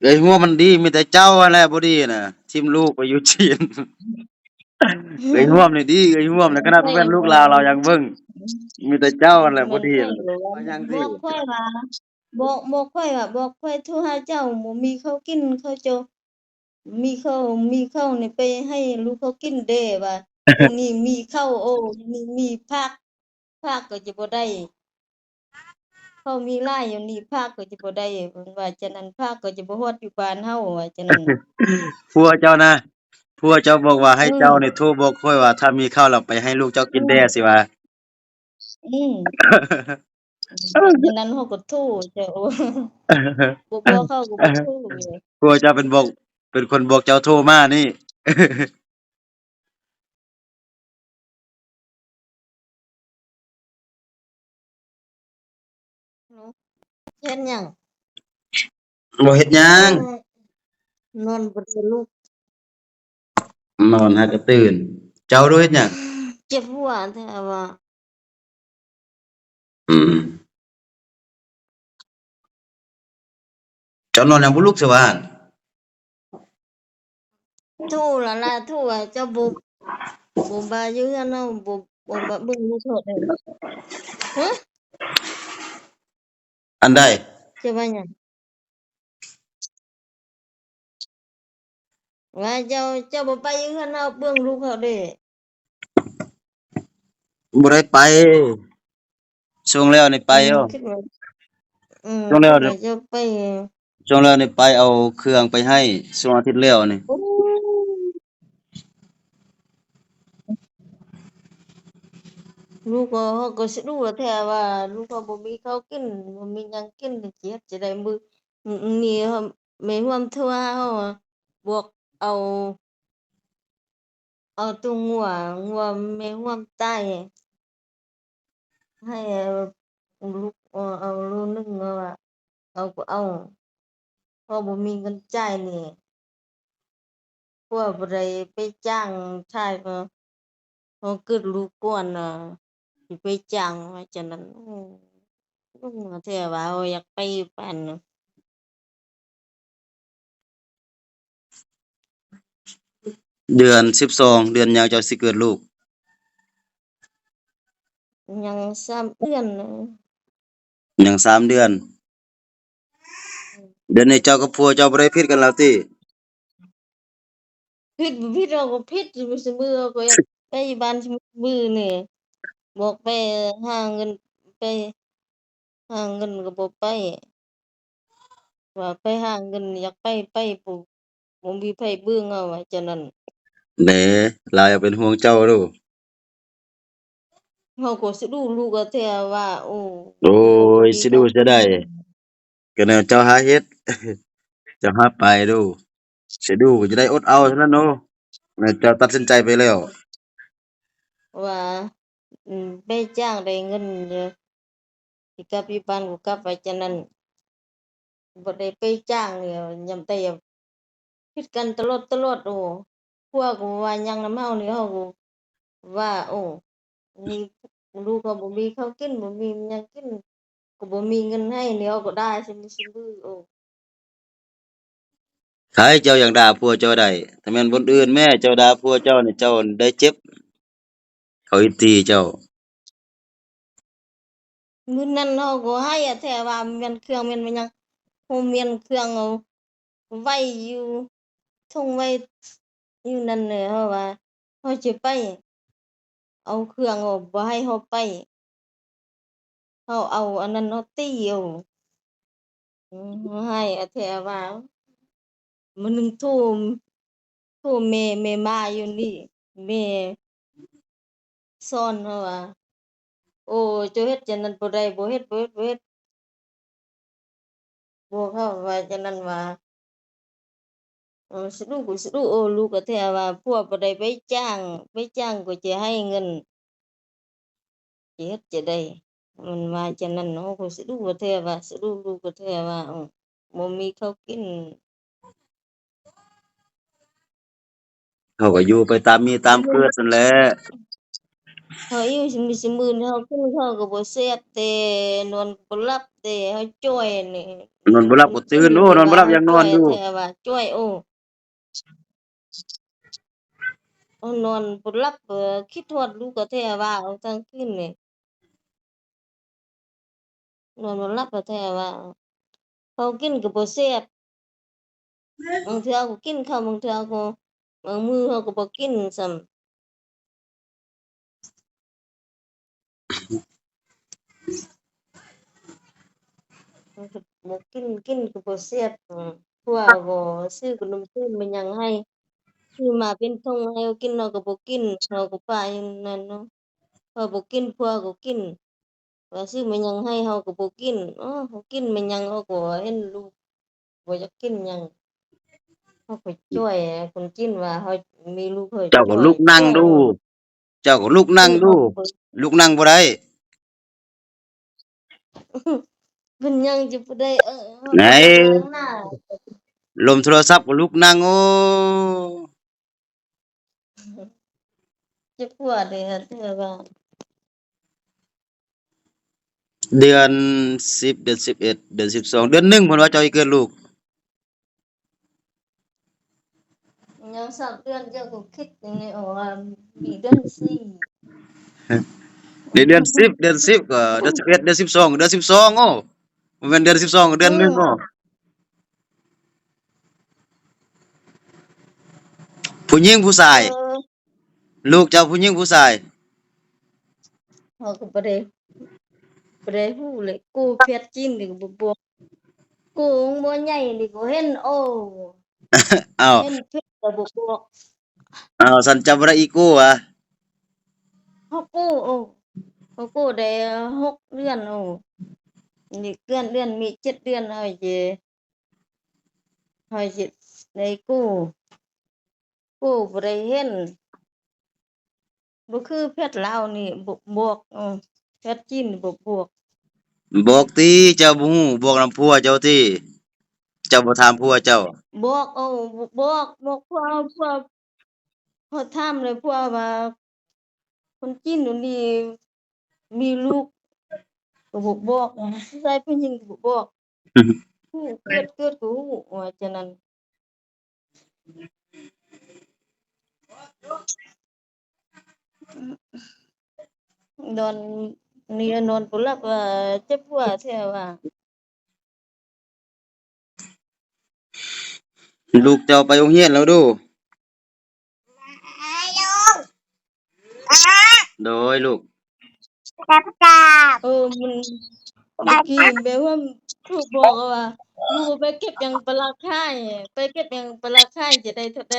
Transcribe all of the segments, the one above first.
ເອື້ອຍຮ່ວມມັນດີ ມີແຕ່ເຈົ້າຫັ້ນແຫຼະບໍ່ດີນະ ຖິ້ມລູກໄປຢູ່ຈີນ. ເອື້ອຍຮ່ວມນີ້ດີ ເອື້ອຍຮ່ວມນະ ຂະໜາດບໍ່ແມ່ນລູກລາວ ລາວຍັງເບິ່ງ ມີແຕ່ເຈົ້າຫັ້ນແຫຼະບໍ່ດີ ເອື້ອຍຂ້ອຍກໍວ່າ ຍັງ ບອກຂ້ອຍວ່າ ບອກ ບອກຂ້ອຍວ່າ ບອກຂ້ອຍໂທຫາເຈົ້າ ບໍ່ມີເຂົ້າກິນ ເຂົາເຈົ້າ ມີເຂົ້າ ມີເຂົ້ານີ້ໄປໃຫ້ລູກເຂົາກິນແດ່ວ່າ ຢູ່ນີ້ມີເຂົ້າ ໂອ້ ຢູ່ນີ້ມີຜັກ ຜັກກໍຈະບໍ່ໄດ້ ເຂົາມີຫຼາຍຢູ່ນີ້ ຜັກກໍຈະບໍ່ໄດ້ ເພິ່ນວ່າຈະນັ້ນ ຜັກກໍຈະບໍ່ຮອດຢູ່ບ້ານເຮົາ ວ່າຈະນັ້ນ. ຜົວເຈົ້ານະ ຜົວເຈົ້າບອກວ່າໃຫ້ເຈົ້ານີ້ ເອີ ໂທບອກຂ້ອຍວ່າ ຖ້າມີເຂົ້າແລ້ວໄປໃຫ້ລູກເຈົ້າກິນແດ່ ເອີ ຊິວ່າ. ອືມ ເອີ ອັນນັ້ນເຮົາກໍໂທເຈົ້າ ບໍ່ບອກເຂົາກໍບໍ່ໂທເລີຍ. ຜົວເຈົ້າເປັນບອກ ເປັນຄົນບອກເຈົ້າໂທມານີ້. ເຮັດຫຍັງ? ບໍ່ເຮັດຫຍັງ ນອນບໍ່ໄດ້ລຸກ ນອນຫາກະຕື່ນ. ເຈົ້າດູເຮັດຫຍັງ? ເຈັບຫົວແທ້ວ່າ. ອືມ ເຈົ້ານອນຫຍັງບໍ່ລຸກຊະຫວາ? ໂທລະລະ ໂທວ່າເຈົ້າບໍ່ ບໍ່ມາຢູ່ເຮືອນເຮົາ ບໍ່ ບໍ່ມາເບິ່ງລູກເຮົາເດ້. ຮະ? ອັນໃດ? ເຈົ້າວ່າຫຍັງ? ວ່າເຈົ້າ ເຈົ້າບໍ່ໄປຢູ່ເຮືອນເຮົາເບິ່ງລູກເຮົາເດ້? ບໍ່ໄດ້ໄປ ຊ່ວງແລ້ວນີ້ໄປຢູ່ ອືມ ຊ່ວງແລ້ວນີ້ ເຈົ້າໄປ ຊ່ວງແລ້ວນີ້ໄປເອົາເຄື່ອງໄປໃຫ້ ຊ່ວງອາທິດແລ້ວນີ້. ໂອ້ ລູກເຮົາ ເຮົາກໍສະດຸແທ້ວ່າ ລູກເຮົາບໍ່ມີເຂົ້າກິນ ບໍ່ມີຫຍັງກິນ ຊິເຮັດຈັ່ງໃດມື້ ມີແມ່ຮ່ວມໂທຫາເຮົາ ບອກເອົາ ເອົາໂຕງົວ ງົວແມ່ຮ່ວມຕາຍ ໃຫ້ເອົາລູກ ເອົາ ເອົາໂລໜຶ່ງ ເອົາ ເອົາກໍເອົາ ເພາະບໍ່ມີເງິນຈ່າຍນີ້ ຜົວບໍ່ໄດ້ໄປຈ້າງຖ່າຍ ເພາະເຮົາເກີດລູກກ່ອນນະ ຊິໄປຈ້າງວ່າຈັ່ງນັ້ນ. ໂອ້ ແທ້ວ່າເຮົາຢາກໄປປານ ເດືອນສິບສອງ ເດືອນຫຍັງເຈົ້າຊິເກີດລູກ? ຍັງສາມເດືອນ ຍັງສາມເດືອນ. ດຽວນີ້ເຈົ້າກັບຜົວເຈົ້າບໍ່ໄດ້ຜິດກັນແລ້ວຕິ? ຜິດບໍ່ຜິດ ເຮົາກໍຜິດ ຊຸມື້ເຮົາກໍຢາກໄປບ້ານຊຸມື້ນີ້ ບອກໄປຫາເງິນ ໄປຫາເງິນກໍບໍ່ໄປ ວ່າໄປຫາເງິນ ຢາກໄປ ໄປ ບໍ່ ບໍ່ມີໃຜເບິ່ງເອົາ ວ່າຈັ່ງນັ້ນ. ແດ່ ລາວຢາກເປັນຫ່ວງເຈົ້າໂລດ. ເຮົາກໍສະດຸລູກກະແທ້ວ່າ ໂອ້ ໂອ້ຍ ສະດຸຈະໄດ້ ກະແນວເຈົ້າຫາເຮັດ ເຈົ້າຫາໄປໂລດ. ສະດຸກໍຈະໄດ້ອົດເອົາເທົ່ານັ້ນເນາະ ແນວເຈົ້າຕັດສິນໃຈໄປແລ້ວ ວ່າ ອືມ ໄປຈ້າງໄດ້ເງິນຢູ່ ຊິກັບຢູ່ບ້ານກໍກັບໄປຈັ່ງນັ້ນ ບໍ່ໄດ້ໄປຈ້າງເລີຍ ຍາມໃດຜິດກັນຕະຫຼອດ ຕະຫຼອດ. ໂອ້ ຜົວກໍບໍ່ວ່າຫຍັງນຳເຮົານີ້ ເຮົາກໍວ່າ ໂອ້ ມີ ລູກເຮົາບໍ່ມີເຂົ້າກິນ ບໍ່ມີຫຍັງກິນ ກໍບໍ່ມີເງິນໃຫ້ນີ້ ເຮົາກໍດ່າຊຸມື້ ຊຸມື້. ໂອ້ ໃຜເຈົ້າຍັງດ່າຜົວເຈົ້າໄດ້? ຖ້າແມ່ນບ່ອນອື່ນແມ້ ເຈົ້າດ່າຜົວເຈົ້ານີ້ ເຈົ້າໄດ້ເຈັບ ເຂົາອີກຕີເຈົ້າ. ມື້ນັ້ນເຮົາກໍໄຫ້ແທ້ວ່າແມ່ນເຄື່ອງແມ່ນຫຍັງ ໂຮມແມ່ນເຄື່ອງເອົາໄວ້ຢູ່ ທົ່ງໄວ້ຢູ່ນັ້ນແຫຼະ ເຮົາວ່າເຮົາຈະໄປເອົາເຄື່ອງ ເອົາ ບໍ່ໃຫ້ເຮົາໄປ ເຮົາເອົາອັນນັ້ນເຮົາຕີເອົາ. ອືມ ຮ້າຍແທ້ວ່າ ມື້ໜຶ່ງໂທ ໂທແມ່ ແມ່ມາຢູ່ນີ້ ແມ່ສອນເຮົາວ່າ ໂອ້ ເຈົ້າເຮັດຈັ່ງນັ້ນບໍ່ໄດ້ ບໍ່ເຮັດ ບໍ່ເຮັດ ບໍ່ເຮັດ ບອກເຮົາວ່າຈັ່ງນັ້ນວ່າ ເອີ ສະດຸ ສະດຸ ໂອ້ ລູກກະແທ້ວ່າ ຜົວບໍ່ໄດ້ໄປຈ້າງ ໄປຈ້າງກໍຈະໃຫ້ເງິນ ຊິເຮັດຈັ່ງໃດ ມັນວ່າຈັ່ງນັ້ນ ເຮົາກໍສະດຸກະແທ້ວ່າ ສະດຸລູກກະແທ້ວ່າ ເອີ ບໍ່ມີເຂົ້າກິນ. ເຮົາກໍຢູ່ໄປຕາມມີຕາມເກີດຫັ້ນແຫຼະ ເຮົາຫິວຊິມື້ຊິມື້ນີ້ ເຮົາກິນເຂົ້າກໍບໍ່ແຊບແທ້ ນອນກໍບໍ່ຫຼັບແທ້ ເຮົາຈ່ອຍນີ້ ນອນບໍ່ຫຼັບບໍ່ຕື່ນ. ໂອ້ ນອນບໍ່ຫຼັບ ຢາກນອນຢູ່ ແທ້ວ່າຈ່ອຍ. ໂອ້ ໂອ້ ນອນບໍ່ຫຼັບ ເອີ ຄິດຮອດລູກກໍແທ້ວ່າ ເອົາທັງຄືນນີ້ ນອນບໍ່ຫຼັບແທ້ວ່າ ເຂົ້າກິນກໍບໍ່ແຊບ ບາງເທື່ອກໍກິນເຂົ້າ ບາງເທື່ອກໍ ບາງມື້ເຮົາກໍບໍ່ກິນຊ້ຳ. ບໍ່ກິນ ກິນກໍບໍ່ແຊບ ເອີ ຜົວກໍຊື້ຂະໜົມຊື້ມາຫຍັງໃຫ້ ຊື້ມາເປັນຖົງໃຫ້ເຮົາກິນ ເຮົາກໍບໍ່ກິນ ເຮົາກໍປະຢູ່ນັ້ນເນາະ ເຮົາບໍ່ກິນ ຜົວກໍກິນ ວ່າຊື້ມາຫຍັງໃຫ້ເຮົາກໍບໍ່ກິນ. ເອີ ເຮົາກິນມາຫຍັງ ເຮົາກໍເຫັນລູກ ບໍ່ຢາກກິນຫຍັງ ເຮົາກໍຈ່ອຍ ຄົນຈີນວ່າເຮົາມີລູກເຮົາ ເຈົ້າກໍລຸກນັ່ງດູ ເຈົ້າກໍລຸກນັ່ງດູ ລຸກນັ່ງບໍ່ໄດ້ ເປັນຫຍັງຈະບໍ່ໄດ້ ເອີ ໃນລົມໂທລະສັບກໍລຸກນັ່ງ. ໂອ້ ເຈັບຫົວເດ້ ເທື່ອວ່າ ເດືອນສິບ ເດືອນສິບເອັດ ເດືອນສິບສອງ ເດືອນໜຶ່ງ ເພິ່ນວ່າເຈົ້າຊິເກີດລູກ ຍັງສາມເດືອນ ເຈົ້າກໍຄິດໃນອອກວ່າມີເດືອນສີ່ ໃນເດືອນສິບ ເດືອນສິບ ກໍເດືອນສິບເອັດ ເດືອນສິບສອງ ເດືອນສິບສອງ. ໂອ້ ບໍ່ແມ່ນເດືອນສິບສອງ ເດືອນໜຶ່ງ. ໂອ້ ຜູ້ຍິງຜູ້ຊາຍ? ເອີ ລູກເຈົ້າຜູ້ຍິງຜູ້ຊາຍ? ເຮົາກໍບໍ່ໄດ້ ບໍ່ໄດ້ຮູ້ເລີຍ ກູແພດຈີນນີ້ກໍບໍ່ບອກ ກູໂຮງໝໍໃຫຍ່ນີ້ກໍເຫັນ. ໂອ້ ອ້າວ ເຫັນເພດກໍບໍ່ບອກ. ອ້າວ ຊັ້ນເຈົ້າບໍ່ໄດ້ອີໂກ້ຫວາ? ເຮົາກູ້ ໂອ້ ເຮົາກູ້ໄດ້ຫົກເດືອນ. ໂອ້ ນີ້ເດືອນ ເດືອນມີເຈັດເດືອນ ເຮົາຊິ ເຮົາຊິໄດ້ກູ້ ກູບໍ່ໄດ້ເຫັນ ບໍ່ຄືແພດລາວນີ້ ບ- ບອກ ເອີ ແພດຈີນບໍ່ບອກ. ບອກຕິ ເຈົ້າບໍ່ຮູ້ ບອກນຳຜົວເຈົ້າຕິ ເຈົ້າບໍ່ຖາມຜົວເຈົ້າ? ບອກ ເອີ ບອກ ບອກຜົວ ຜົວ ພໍຖາມແລ້ວ ຜົວວ່າ ຄົນຈີນດຽວນີ້ມີລູກກໍບໍ່ບອກ ຜູ້ຊາຍຜູ້ຍິງກໍບໍ່ບອກ ຮູ້ເກີດ ເກີດກໍຮູ້ວ່າຈັ່ງນັ້ນ. ນອນນີ້ນອນບໍ່ຫຼັບວ່າເຈັບຫົວແທ້ວ່າ. ລູກເຈົ້າໄປໂຮງຮຽນແລ້ວດູ? ໂດຍລູກ. ເອີ ມັນ ເມື່ອກີ້ແມ່ວ່າ ຜູ້ບອກວ່າ ລູກໄປເກັບຫຍັງປາລາຄາຍ ໄປເກັບຫຍັງປາລາຄາຍ ຈະໄດ້ເທົ່າໃດ?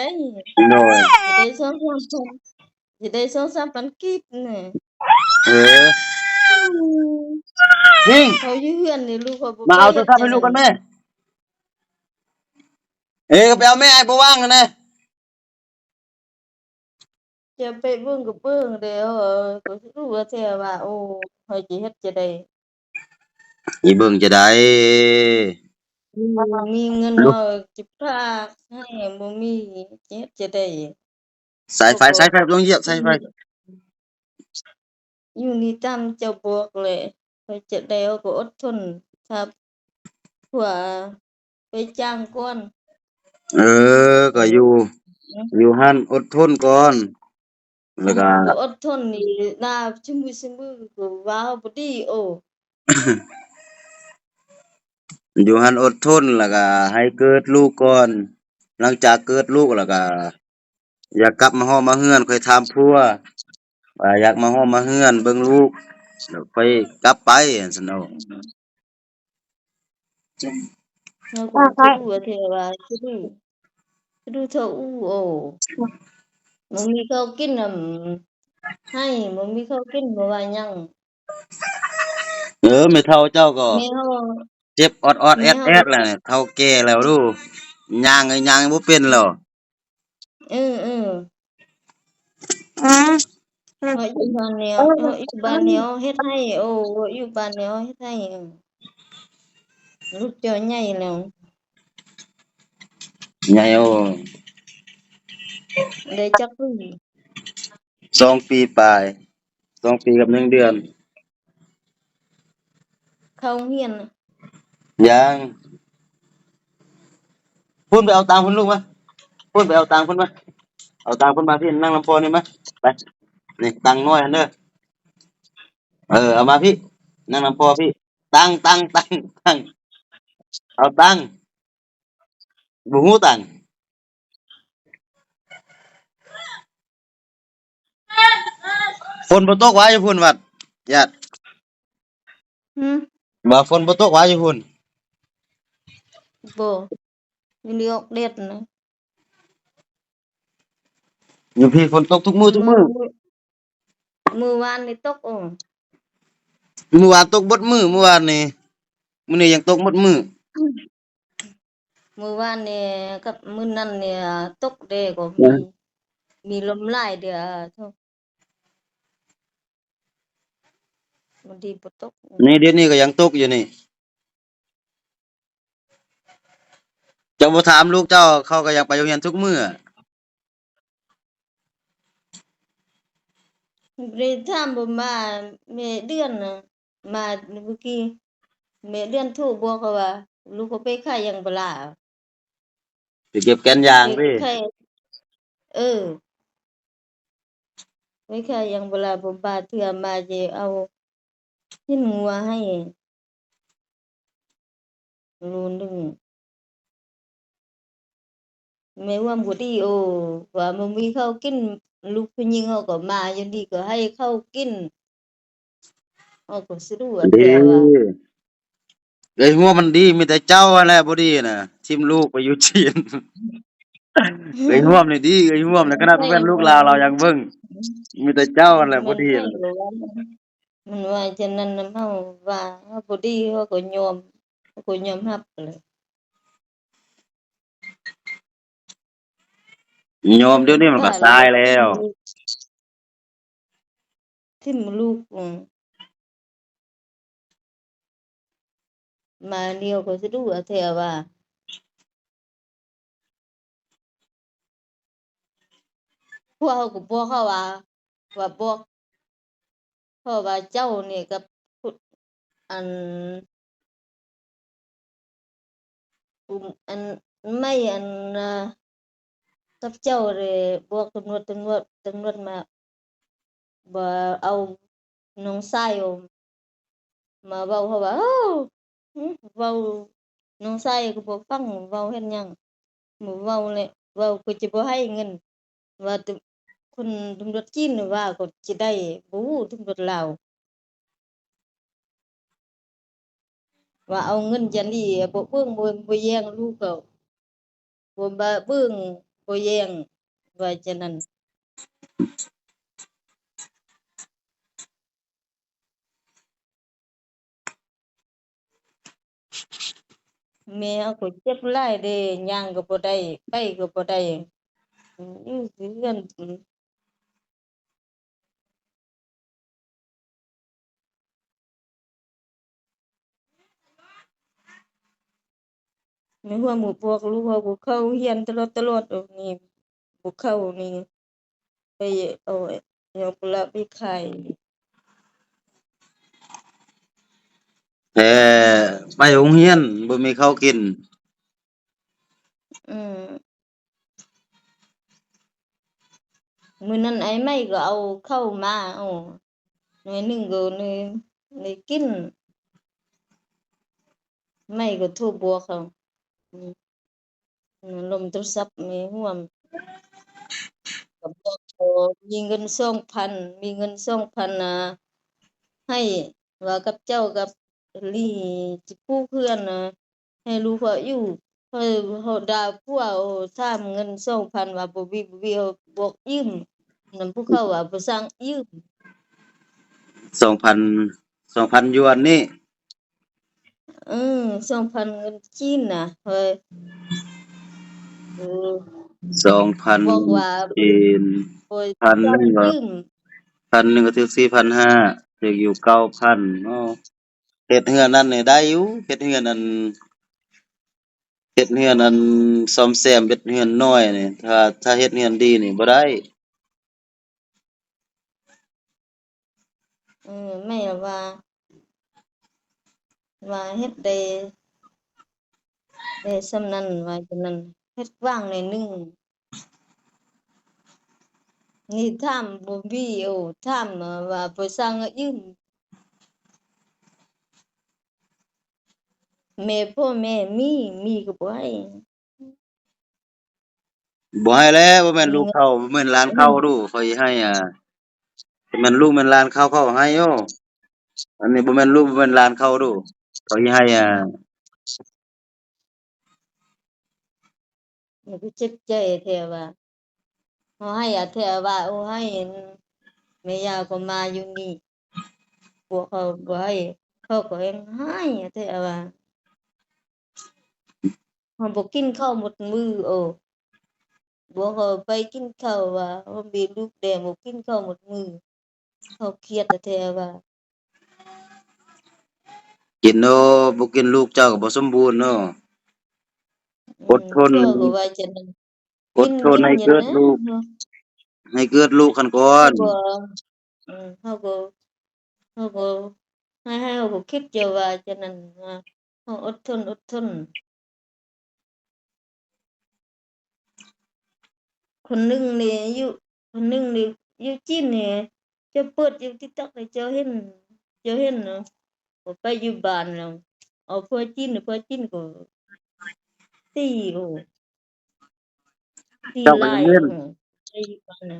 ໂດຍ ຈະໄດ້ສອງສາມພັນ ຊິໄດ້ສອງສາມພັນກີບນະ. ເອີ ຍິງ ເຂົາຢູ່ເຮືອນນີ້ ລູກເຂົາບໍ່ ມາເອົາໂທລະສັບໃຫ້ລູກກ່ອນແມ່. ເອີ ໄປເອົາແມ່ ອ້າຍບໍ່ວ່າງນະ. ຈະໄປເບິ່ງກໍເບິ່ງແລ້ວ ກໍຮູ້ວ່າແທ້ວ່າ ໂອ້ ຂ້ອຍຊິເຮັດຈັ່ງໃດ? ຊິເບິ່ງຈັ່ງໃດ? ມີເງິນເຮົາຊິພາໃຫ້ ບໍ່ມີ ຊິເຮັດຈັ່ງໃດ? ສາຍໄຟ ສາຍໄຟ ບໍ່ຕ້ອງຢຽບສາຍໄຟ. ຢູ່ນີ້ຕາມເຈົ້າບອກແຫຼະ ຂ້ອຍຈະໄດ້ ເຮົາກໍອົດທົນ ຖ້າຜົວໄປຈ້າງກ່ອນ. ເອີ ກໍຢູ່ ຢູ່ຫັ້ນອົດທົນກ່ອນ ແລ້ວກໍ ກໍອົດທົນນີ້ນາ ຊຸມື້ ຊຸມື້ກໍວ່າເຮົາບໍ່ດີ. ໂອ້ ຢູ່ຫັ້ນອົດທົນ ແລ້ວກໍໃຫ້ເກີດລູກກ່ອນ ຫຼັງຈາກເກີດລູກແລ້ວກໍ ຢາກກັບມາຮອດມາເຮືອນ ຄ່ອຍຖາມຜົວວ່າຢາກມາຮອດມາເຮືອນເບິ່ງລູກ ແລ້ວຄ່ອຍກັບໄປ ຊັ້ນເນາະ. ເຮົາກໍບໍ່ຮູ້ວ່າແທ້ວ່າຊິດູ ຊິດູເທົ່າອູ່. ໂອ້ ບໍ່ມີເຂົ້າກິນນຳໃຫ້ ບໍ່ມີເຂົ້າກິນບໍ່ວ່າຫຍັງ. ເອີ ແມ່ເຖົ້າເຈົ້າກໍ ແມ່ເຮົາ ເຈັບອອດໆແອດໆແລ້ວ ເຖົ້າແກ່ແລ້ວດູ ຍ່າງກໍຍ່າງບໍ່ເປັນແລ້ວ. ເອີ ເອີ ເຮົາຢູ່ບ້ານແນວ ເຮົາຢູ່ບ້ານແນວເຮັດໄຮ່. ໂອ້ ຢູ່ບ້ານແນວເຮັດໄຮ່ ເອີ ລູກເຈົ້າໃຫຍ່ແລ້ວ ໃຫຍ່. ໂອ້ ໄດ້ຈັກປີ? ສອງປີປາຍ. ສອງປີກັບໜຶ່ງເດືອນ. ເຂົ້າໂຮງຮຽນນະ? ຍັງ. ພຸ້ນໄປເອົາຕັງພຸ້ນລູກມາ. ພຸ້ນໄປເອົາຕັງພຸ້ນມາ. ເອົາຕັງພຸ້ນມາພີ້ ນັ່ງນຳພໍ່ນີ້ມາ. ໄປ. ນີ້ຕັງນ້ອຍຫັ້ນເດີ. ເອີ ເອົາມາພີ້. ນັ່ງນຳພໍ່ພີ້. ຕັງ ຕັງ ຕັງ ຕັງ. ເອົາຕັງ. ບໍ່ຮູ້ຕັງ. ຝົນບໍ່ຕົກຫວາຢູ່ພຸ້ນວັດ ຍາດ? ຫື? ວ່າຝົນບໍ່ຕົກຫວາຢູ່ພຸ້ນ? ບໍ່. ຢູ່ນີ້ອອກແດດນະ. ຢູ່ພີ້ຝົນຕົກທຸກມື້ ທຸກມື້. ມື້ ມື້ວານນີ້ຕົກ ໂອ້ ມື້ວານຕົກເບິດມື້ ມື້ວານນີ້. ມື້ນີ້ຍັງຕົກເບິດມື້. ມື້ວານນີ້ກັບມື້ນັ້ນນີ້ຕົກເດ້ ກໍມີ ມີລົມຫຼາຍເດ້. ໂທ້ ມັນດີບໍ່ຕົກ. ນີ້ ດຽວນີ້ກໍຍັງຕົກຢູ່ນີ້. ເຈົ້າບໍ່ຖາມລູກເຈົ້າ ເຂົາກໍຍັງໄປໂຮງຮຽນທຸກມື້. ບໍ່ໄດ້ຖາມ ບໍ່ມາ. ແມ່ເດືອນນະ ມາມື້ກີ້ ແມ່ເດືອນໂທບອກເຂົາວ່າ ລູກເຂົາໄປຂາຍຢາງພາລາ ໄປເກັບແກ່ນຢາງເດ້. ເອີ ໄປຂາຍຢາງພາລາ ບໍ່ບາເທື່ອມາຈະເອົາຊີ້ນງົວໃຫ້ ໂລໜຶ່ງ. ແມ່ຮ່ວມກໍດີ ໂອ້ ວ່າບໍ່ມີເຂົ້າກິນ ລູກຜູ້ຍິງເຮົາກໍມາຢູ່ນີ້ ກໍໃຫ້ເຂົ້າກິນ ເຮົາກໍສະດວກ. ດີ ແຕ່ວ່າ ເອື້ອຍຮ່ວມມັນດີ ມີແຕ່ເຈົ້າຫັ້ນແຫຼະບໍ່ດີນະ ຖິ້ມລູກໄປຢູ່ຈີນ. ເອື້ອຍຮ່ວມນີ້ດີ ເອື້ອຍຮ່ວມນະ ຂະໜາດບໍ່ແມ່ນລູກລາວ ລາວຍັງເບິ່ງ. ມີແຕ່ເຈົ້າຫັ້ນແຫຼະບໍ່ດີນະ. ມັນວ່າຈັ່ງນັ້ນນຳເຮົາ ວ່າເຮົາບໍ່ດີ ເຮົາກໍຍອມ ເຮົາກໍຍອມຮັບແຫຼະ. ຍອມ ດຽວນີ້ມັນກໍສາຍແລ້ວ. ຖິ້ມລູກ ອືມ ມາດຽວກໍສະດຸແທ້ວ່າ ພວກເຮົາກໍບອກເຂົາວ່າ ວ່າບອກ ເພາະວ່າເຈົ້ານີ້ກັບ ອັນ ກຸ່ມອັນໄມ້ອັນນາ ກັບເຈົ້າເດ້ບອກຕຳຫຼວດ ຕຳຫຼວດ ຕຳຫຼວດມາ ວ່າເອົານ້ອງຊາຍມາເວົ້າ ເຮົາວ່າ ເອີ ເວົ້າ ນ້ອງຊາຍກໍບໍ່ຟັງ ເວົ້າເຮັດຫຍັງ ບໍ່ເວົ້າແຫຼະ ເວົ້າກໍຈະບໍ່ໃຫ້ເງິນ ວ່າແຕ່ຄົນຕຳຫຼວດຈີນວ່າກໍຈະໄດ້ ບໍ່ຮູ້ຕຳຫຼວດລາວ ວ່າເອົາເງິນຈັ່ງນີ້ ບໍ່ເບິ່ງ ບໍ່ ບໍ່ແຍງລູກເຂົາ ບໍ່ບະເບິ່ງ ບໍ່ແຍງ ວ່າຈັ່ງນັ້ນ. ແມ່ເຮົາກໍເຈັບຫຼາຍເດ້ ຍ່າງກໍບໍ່ໄດ້ ໄປກໍບໍ່ໄດ້ ຢູ່ເຮືອນ. ແມ່ນວ່າໝູ່ພວກລູກເຮົາບໍ່ເຂົ້າໂຮງຮຽນຕະຫຼອດ ຕະຫຼອດ ໂອ ນີ້ ບໍ່ເຂົ້ານີ້ ໄປເອົາຫຍັງພຸ້ນລະ ໄປຂາຍ ແທ້ ໄປໂຮງຮຽນບໍ່ມີເຂົ້າກິນ. ອືມ ມື້ນັ້ນອ້າຍໄມ້ກໍເອົາເຂົ້າມາ ເອົາໜ້ອຍໜຶ່ງກໍໄດ້ກິນ ໄມ້ກໍໂທບອກເຂົາ ອືມ ລົມໂທລະສັບແມ່ຮ່ວມ ກໍບອກເຂົາມີເງິນສອງພັນ ມີເງິນສອງພັນນະ ໃຫ້ວ່າກັບເຈົ້າກັບລີຊິປູກເຮືອນນະ ໃຫ້ລູກເຂົາຢູ່ ເຮົາ ເຮົາດ່າຜົວ ໂອ ຖາມເງິນສອງພັນວ່າບໍ່ມີ ບໍ່ມີ ເຮົາບອກຢືມນຳພວກເຂົາວ່າບໍ່ສ້າງຢືມ ສອງພັນ ສອງພັນຢວນນີ້ ເອີ ສອງພັນເງິນຈີນນະ ເຮີ້ຍ ເອີ ສອງພັນ ບອກວ່າຈີນ ພັນໜຶ່ງກໍ ພັນໜຶ່ງກໍຖືກສີ່ພັນຫ້າ ຖືກຢູ່ເກົ້າພັນເນາະ. ເຮັດເຮືອນນັ້ນນີ້ໄດ້ຢູ່ ເຮັດເຮືອນອັນ ເຮັດເຮືອນອັນ ສ້ອມແຊມເຮັດເຮືອນນ້ອຍນີ້ ຖ້າ ຖ້າເຮັດເຮືອນດີນີ້ບໍ່ໄດ້. ເອີ ແມ່ວ່າ ວ່າເຮັດໄດ້ ໄດ້ສ່ຳນັ້ນ ວ່າຈັ່ງນັ້ນ ເຮັດຫວ່າງໜ້ອຍໜຶ່ງ. ນີ້ຖາມບໍ່ມີ ໂອ້ ຖາມວ່າ ວ່າບໍ່ສ້າງໃຫ້ຢືມ ແມ່ພໍ່ແມ່ມີ ມີກໍບໍ່ໃຫ້. ບໍ່ໃຫ້ແລ້ວ ບໍ່ແມ່ນລູກເຂົາ ບໍ່ແມ່ນຫຼານເຂົາດູ ຂ້ອຍໃຫ້ ອ່າ ແມ່ນລູກແມ່ນຫຼານເຂົາ ເຂົາໃຫ້ໂອ ອັນນີ້ບໍ່ແມ່ນລູກ ບໍ່ແມ່ນຫຼານເຂົາດູ ເຂົາໃຫ້ ອ່າ ມັນກໍເຈັບໃຈແທ້ວ່າ ເຮົາໃຫ້ອາແທ້ວ່າ ໂອ້ ໃຫ້ ແມ່ຍ່າກໍມາຢູ່ນີ້ ພວກເຂົາບໍ່ໃຫ້ ເຂົາກໍແຮ່ງຮ້າຍແທ້ວ່າ ເຮົາບໍ່ກິນເຂົ້າໝົດມື້ ໂອ້ ພວກເຂົາໄປກິນເຂົ້າວ່າ ເຮົາມີລູກແດ່ບໍ່ກິນເຂົ້າໝົດມື້ ເຂົາຄຽດແທ້ວ່າ ກິນໂອ ບໍ່ກິນລູກເຈົ້າກໍບໍ່ສົມບູນເນາະ ອືມ ອົດທົນ ພວກກໍວ່າຈັ່ງນັ້ນ ອົດທົນໃຫ້ເກີດລູກ ໃຫ້ເກີດລູກຫັ້ນກ່ອນ ເຮົາກໍ ເຮົາກໍ ໃຫ້ ໃຫ້ເຮົາກໍຄິດຢູ່ວ່າຈັ່ງນັ້ນ ວ່າເຮົາອົດທົນ ອົດທົນ. ຄົນໜຶ່ງນີ້ຢູ່ ຄົນໜຶ່ງນີ້ຢູ່ຈີນນີ້ ເຈົ້າເປີດຢູ່ຕິກຕັອກນີ້ ເຈົ້າເຫັນ ເຈົ້າເຫັນເນາະ ກໍໄປຢູ່ບ້ານແລ້ວ ເອົາຜົວຈີນ ຜົວຈີນກໍຕີ ໂອ້ ຕີຫຼາຍ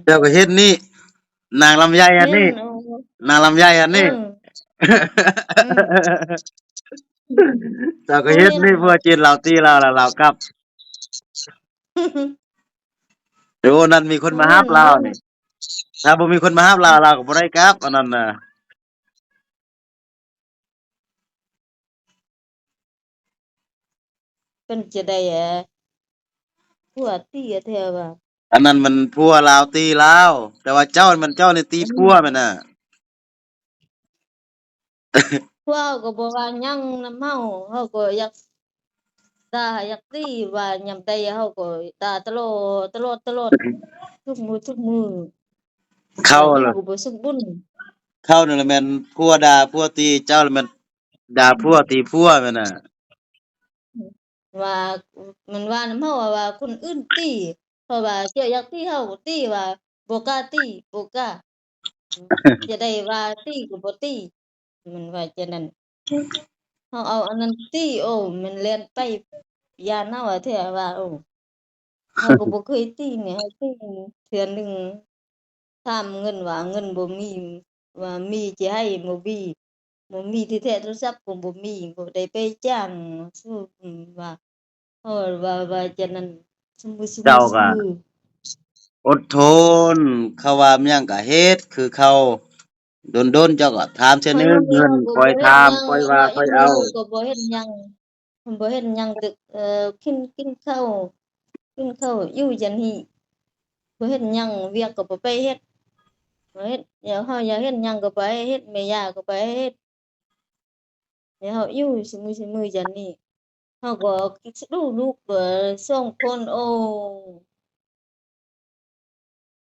ເຈົ້າກໍເຫັນນີ້ ນາງລຳໄຍອັນນີ້ ເຫັນ ໂອ້ ນາງລຳໄຍອັນນີ້ ເອີ ເຈົ້າກໍເຫັນນີ້ ຜົວຈີນລາວຕີລາວ ລາວກັບ ໂອ້ ນັ້ນມີຄົນມາຮັບລາວນີ້ ຖ້າບໍ່ມີຄົນມາຮັບລາວ ລາວກໍບໍ່ໄດ້ກັບ ອັນນັ້ນນະ. ເປັນຈັ່ງໃດ ຜົວຕີແທ້ວ່າ ອັນນັ້ນມັນຜົວລາວຕີລາວ ແຕ່ວ່າເຈົ້າ ມັນເຈົ້ານີ້ຕີຜົວແມ່ນນະ. ພວກເຮົາກໍບໍ່ວ່າຫຍັງນຳເຮົາ ເຮົາກໍຢາກດ່າຢາກຕີ ວ່າຍາມໃດເຮົາກໍດ່າຕະຫຼອດ ຕະຫຼອດ ຕະຫຼອດ ທຸກມື້ ທຸກມື້ ເຂົາລະ ກໍບໍ່ສົມບຸນ ເຂົານັ້ນລະແມ່ນຜົວດ່າຜົວຕີ ເຈົ້າລະແມ່ນດ່າຜົວຕີຜົວແມ່ນນະ. ວ່າ ມັນວ່ານຳເຮົາວ່າ ວ່າຄົນອື່ນຕີ ເພາະວ່າເຈົ້າຢາກຕີເຮົາກໍຕີ ວ່າບໍ່ກ້າຕີ ບໍ່ກ້າ ຈະໄດ້ວ່າຕີກໍບໍ່ຕີ ມັນວ່າຈັ່ງນັ້ນ ເຮົາເອົາອັນນັ້ນຕີ ໂອ້ ມັນແລ່ນໄປຢ້ານເຮົາແທ້ວ່າ ໂອ້ ເຮົາກໍບໍ່ເຄີຍຕີນີ້ ເຮົາຕີເທື່ອໜຶ່ງ ຖາມເງິນວ່າເງິນບໍ່ມີ ວ່າມີຈະໃຫ້ ບໍ່ມີ ບໍ່ມີທີ່ແທ້ໂທລະສັບກໍບໍ່ມີ ບໍ່ໄດ້ໄປຈ້າງ ຄືວ່າ ເອີ ວ່າ ວ່າຈັ່ງນັ້ນ ຊຸມມື ຊຸມມື ເຈົ້າກໍອົດທົນ ເຂົາວ່າຫຍັງກໍເຮັດຄືເຂົາ ດົນໆ ເຈົ້າກໍຖາມເທື່ອໜຶ່ງ ເງິນຂ້ອຍຖາມ ຂ້ອຍວ່າຂ້ອຍເອົາ ກໍບໍ່ເຮັດຫຍັງ ບໍ່ເຮັດຫຍັງ ເອີ ກິນ ກິນເຂົ້າ ກິນເຂົ້າຢູ່ຈັ່ງນີ້ ບໍ່ເຮັດຫຍັງ ວຽກກໍບໍ່ໄປເຮັດ ບໍ່ເຮັດ ຢາກ ເຮົາຢາກເຮັດຫຍັງກໍບໍ່ໃຫ້ເຮັດ ແມ່ຍ່າກໍບໍ່ໃຫ້ເຮັດ ໃຫ້ເຮົາຢູ່ຊຸມມື້ ຊຸມມື້ຈັ່ງນີ້ ເຮົາກໍສະດຸລູກສອງຄົນ ໂອ້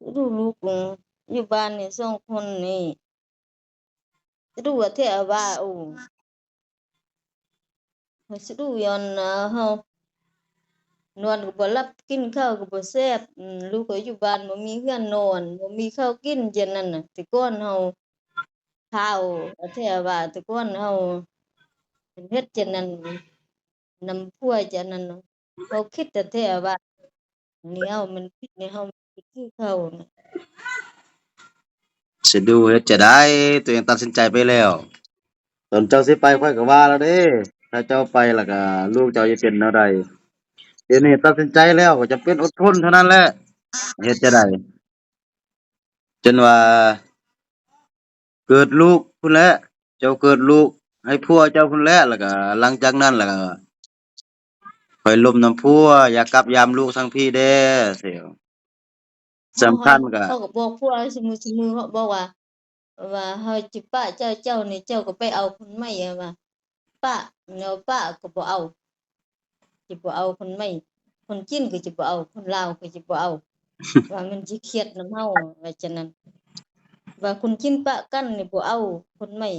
ສະດຸລູກຢູ່ບ້ານນີ້ສອງຄົນນີ້ ສະດຸແທ້ວ່າ ໂອ້ ສະດຸຍ້ອນເຮົານອນກໍບໍ່ຫຼັບ ກິນເຂົ້າກໍບໍ່ແຊບ ລູກກໍຢູ່ບ້ານບໍ່ມີເຮືອນນອນ ບໍ່ມີເຂົ້າກິນຈັ່ງນັ້ນນະ ແຕ່ກ່ອນເຮົາ ເຖົ້າແທ້ວ່າ ແຕ່ກ່ອນເຮົາເຮັດຈັ່ງນັ້ນນຳຜົວຈັ່ງນັ້ນ ເຮົາຄິດແທ້ວ່າ ແນວມັນຜິດໃນເຮົາ ມັນຄືເຂົານະ ສະດູເຮັດຈະໄດ້ ຕົວເອງຕັດສິນໃຈໄປແລ້ວ ຕອນເຈົ້າຊິໄປຂ້ອຍກໍວ່າແລ້ວເດ້ ຖ້າເຈົ້າໄປແລ້ວກໍລູກເຈົ້າຈະເປັນແນວໃດ ດຽວນີ້ຕັດສິນໃຈແລ້ວ ກໍຈຳເປັນອົດທົນເທົ່ານັ້ນແຫຼະ ເຮັດຈະໄດ້ ຈົນວ່າເກີດລູກພຸ້ນແຫຼະ ເຈົ້າເກີດລູກໃຫ້ຜົວເຈົ້າພຸ້ນແຫຼະ ແລ້ວກໍຫຼັງຈາກນັ້ນແລ້ວກໍຄ່ອຍລົມນຳຜົວ ຢ່າກັບຢາມລູກທາງພີ້ແດ່ ສຳຄັນກໍ ເຮົາກໍບອກຜົວຊຸມື້ ຊຸມື້ ເຮົາບອກວ່າ ວ່າເຮົາຈະປະເຈົ້າ ເຈົ້ານີ້ເຈົ້າກໍໄປເອົາຄົນໃໝ່ ວ່າປະ ແນວປະກໍບໍ່ເອົາ ຈະບໍ່ເອົາຄົນໃໝ່ ຄົນຈີນກໍຈະບໍ່ເອົາ ຄົນລາວກໍຈະບໍ່ເອົາ ວ່າມັນຊິຄຽດນຳເຮົາ ວ່າຈັ່ງນັ້ນ ວ່າຄົນຈີນປະກັນນີ້ບໍ່ເອົາຄົນໃໝ່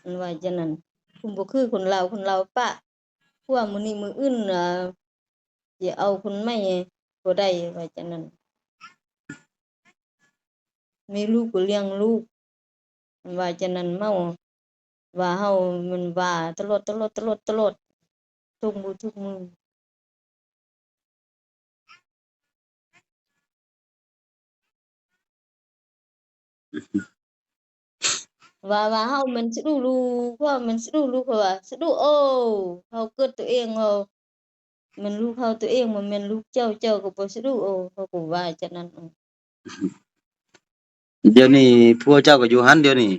ມັນວ່າຈັ່ງນັ້ນ. ຄຸນບໍ່ຄືຄົນລາວ, ຄົນລາວປະຜົວມື້ນີ້ມື້ອື່ນ ອ່າ ຊິເອົາຄົນໃໝ່ບໍ່ໄດ້ ວ່າຈັ່ງນັ້ນ. ມີລູກກໍລ້ຽງລູກ ວ່າຈັ່ງນັ້ນ. ເມົາ ວ່າເຮົາ ມັນວ່າຕະຫຼອດ, ຕະຫຼອດ, ຕະຫຼອດ, ຕະຫຼອດ ທຸກມື້, ທຸກມື້. ວ່າ ວ່າເຮົາແມ່ນສະດຸລູກ, ເຮົາແມ່ນສະດຸລູກ, ເຂົາວ່າສະດຸໂອ, ເຮົາເກີດຕົວເອງ, ເຮົາແມ່ນລູກເຮົາຕົວເອງ, ບໍ່ແມ່ນລູກເຈົ້າ, ເຈົ້າກໍບໍ່ສະດຸໂອ, ເຂົາກໍວ່າຈັ່ງນັ້ນ. ດຽວນີ້ຜົວເຈົ້າກໍຢູ່ຫັ້ນດຽວນີ້.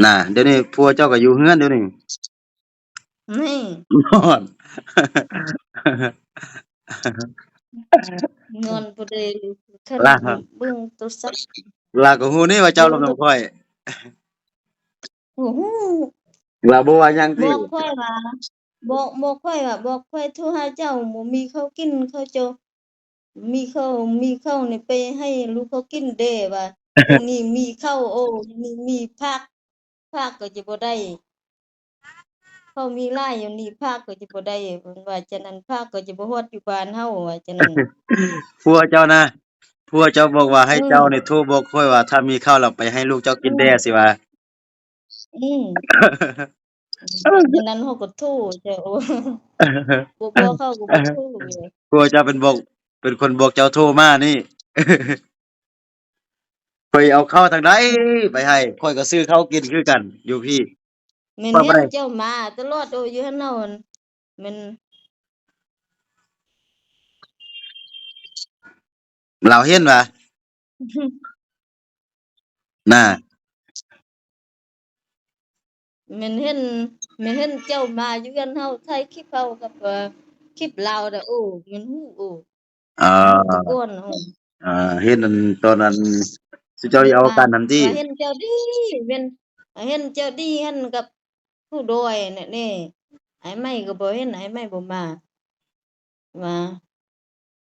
ນະ ດຽວນີ້ຜົວເຈົ້າກໍຢູ່ເຮືອນດຽວນີ້. ນີ້ ນອນ ນອນບໍ່ໄດ້ ຄັນ ລະ ເບິ່ງໂທລະສັບ ລະກໍຮູ້ນີ້ວ່າເຈົ້າລົມນຳຂ້ອຍ. ໂອ້ໂຫ ລະບໍ່ວ່າຫຍັງຕິ? ບອກຂ້ອຍວ່າ ບອກ ບອກຂ້ອຍວ່າ ບອກຂ້ອຍໂທຫາເຈົ້າ ບໍ່ມີເຂົ້າກິນ ເຂົາເຈົ້າ ມີເຂົ້າ ມີເຂົ້ານີ້ໄປໃຫ້ລູກເຂົາກິນແດ່ວ່າ ນີ້ມີເຂົ້າ ໂອ້ ນີ້ມີຜັກ ຜັກກໍຈະບໍ່ໄດ້ ເຂົາມີຫຼາຍຢູ່ນີ້ ຜັກກໍຈະບໍ່ໄດ້ ເພິ່ນວ່າຈັ່ງນັ້ນ ຜັກກໍຈະບໍ່ຮອດຢູ່ບ້ານເຮົາ ວ່າຈັ່ງນັ້ນ. ຜົວເຈົ້ານະ ຜົວເຈົ້າບອກວ່າໃຫ້ ເອີ ເຈົ້ານີ້ໂທບອກຂ້ອຍວ່າ ຖ້າມີເຂົ້າແລ້ວໄປໃຫ້ລູກເຈົ້າກິນແດ່ ເອີ ຊິວ່າ. ອືມ ອັນນັ້ນເຮົາກໍໂທເຈົ້າ ບໍ່ບອກເຂົາກໍບໍ່ໂທ. ຜົວເຈົ້າເປັນບອກ ເປັນຄົນບອກເຈົ້າໂທມານີ້. ຂ້ອຍເອົາເຂົ້າທາງໃດໄປໃຫ້ ຂ້ອຍກໍຊື້ເຂົ້າກິນຄືກັນຢູ່ພີ້. ແມ່ນ ຂ້ອຍບໍ່ໄດ້ ເຫັນເຈົ້າມາຕະຫຼອດ ໂອ ຢູ່ຫັ້ນເນາະ ແມ່ນ ລາວເຫັນຫວາ? ນະ ແມ່ນເຫັນ ແມ່ນເຫັນເຈົ້າມາຢູ່ເຮືອນເຮົາ ຖ່າຍຄລິບເຮົາກັບ ເອີ ຄລິບລາວນະ ໂອ້ ແມ່ນຮູ້ ໂອ້ ເອີ ຮູ້ແຕ່ກ່ອນ ເອີ ເຫັນອັນຕອນນັ້ນ ສຸເຈົ້າເອົາກັນຫັ້ນຕິ ວ່າເຫັນເຈົ້າດີ ແມ່ນ ເຫັນເຈົ້າດີຫັ້ນກັບຜູ້ດອຍນະເດ້ ອ້າຍໃໝ່ກໍບໍ່ເຫັນ ອ້າຍໃໝ່ບໍ່ມາ ວ່າ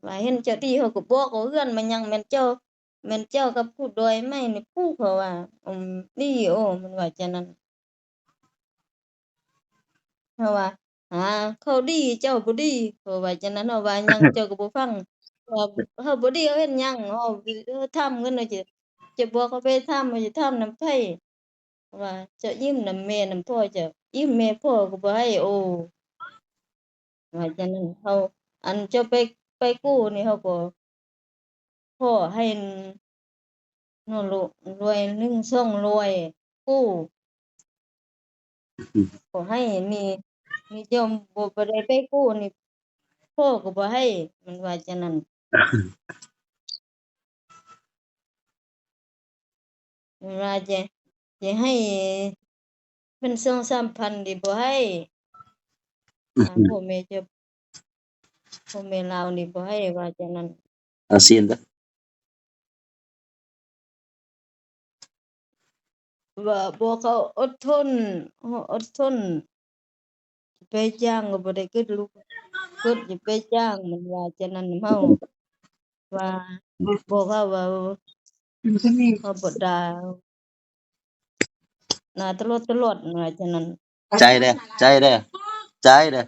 ວ່າເຫັນເຈົ້າດີ ເຮົາກໍບອກວ່າເຮືອນມັນຍັງແມ່ນເຈົ້າ ແມ່ນເຈົ້າກັບຜູ້ດອຍໃໝ່ນີ້ປູກ ເຂົາວ່າ ອືມ ດີ ໂອ ມັນວ່າຈັ່ງນັ້ນ ເຮົາວ່າ ຫາ ເຂົາດີ ເຈົ້າບໍ່ດີ ເຂົາວ່າຈັ່ງນັ້ນ ເຮົາວ່າຫຍັງເຈົ້າກໍບໍ່ຟັງ ວ່າເຮົາບໍ່ດີ ເຮົາເຮັດຫຍັງ ເຮົາ ເຮົາຖາມເງິນ ເຮົາຈະ ຈະບອກເຂົາໄປຖາມ ເຮົາຈະຖາມນຳໃຜ ວ່າເຈົ້າຢືມນຳແມ່ນຳພໍ່ເຈົ້າ ຢືມແມ່ພໍ່ກໍບໍ່ໃຫ້ ໂອ້ ວ່າຈັ່ງນັ້ນ ເຮົາ ອັນເຈົ້າໄປ ໄປກູ້ນີ້ ເຮົາກໍຂໍໃຫ້ ໜ້ອຍໜຶ່ງສອງຮ້ອຍ ກູ້ ຂໍໃຫ້ນີ້ ນີ້ເຈົ້າບໍ່ ບໍ່ໄດ້ໄປກູ້ນີ້ ພໍ່ກໍບໍ່ໃຫ້ ມັນວ່າຈັ່ງນັ້ນ. ວ່າຈະ ຈະໃຫ້ເປັນສອງສາມພັນນີ້ບໍ່ໃຫ້ ອືມ ພໍ່ແມ່ເຈົ້າ ພໍ່ແມ່ລາວນີ້ບໍ່ໃຫ້ ວ່າຈັ່ງນັ້ນ ອາຊຽນເດີ້ ວ່າບອກເຂົາອົດທົນ ອົດທົນ ໄປຈ້າງກໍບໍ່ໄດ້ເກີດລູກ ເກີດຈະໄປຈ້າງ ມັນວ່າຈັ່ງນັ້ນນຳເຮົາ ວ່າບອກເຂົາວ່າ ເຮົາບໍ່ໄດ້ນາຕະຫຼອດຕະຫຼອດ ມັນວ່າຈັ່ງນັ້ນ ໃຈເດີ້ ໃຈເດີ້ ໃຈເດີ້.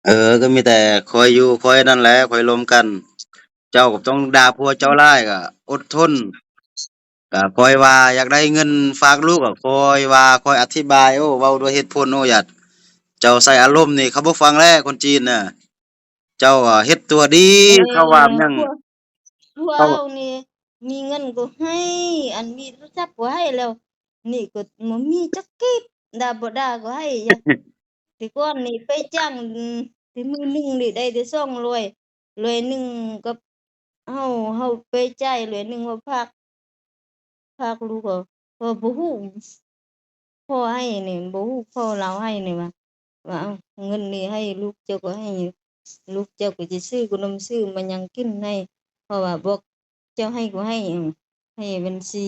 ເອີ ກໍມີແຕ່ຄອຍຢູ່ຄອຍນັ້ນແຫຼະ ຄອຍລົມກັນ ເຈົ້າກໍຕ້ອງດ່າຜົວເຈົ້າຫຼາຍ ກໍອົດທົນ ກໍຄອຍວ່າຢາກໄດ້ເງິນຝາກລູກ ກໍຄອຍວ່າ ຄອຍອະທິບາຍ ໂອ້ ເວົ້າດ້ວຍເຫດຜົນ ໂອ້ ຢ່າ ເຈົ້າໃສ່ອາລົມນີ້ ເຂົາບໍ່ຟັງແຫຼະ ຄົນຈີນນະ. ເຈົ້າເຮັດຕົວດີ ເອີ ເຂົາວ່າຫຍັງ ພວກ ພວກເຮົານີ້ມີເງິນກໍໃຫ້ ອັນມີໂທລະສັບກໍໃຫ້ແລ້ວ ນີ້ກໍບໍ່ມີຈັກກີບ ດ່າບໍ່ດ່າກໍໃຫ້ ແຕ່ກ່ອນນີ້ໄປຈ້າງ ແຕ່ມື້ໜຶ່ງນີ້ໄດ້ແຕ່ສອງຮ້ອຍ ຮ້ອຍໜຶ່ງກັບເຮົາ ເຮົາໄປຈ່າຍຮ້ອຍໜຶ່ງວ່າຝາກ ຝາກລູກເຂົາ ເພາະບໍ່ຮູ້ ພໍ່ໃຫ້ນີ້ ບໍ່ຮູ້ພໍ່ລາວໃຫ້ນີ້ວ່າ ວ່າ ເອົາ ເງິນນີ້ໃຫ້ລູກເຈົ້າກໍໃຫ້ ລູກເຈົ້າກໍຈະຊື້ຂະໜົມຊື້ມາຫຍັງກິນໃຫ້ ເພາະວ່າບອກເຈົ້າໃຫ້ກໍໃຫ້ ໃຫ້ບັນຊີ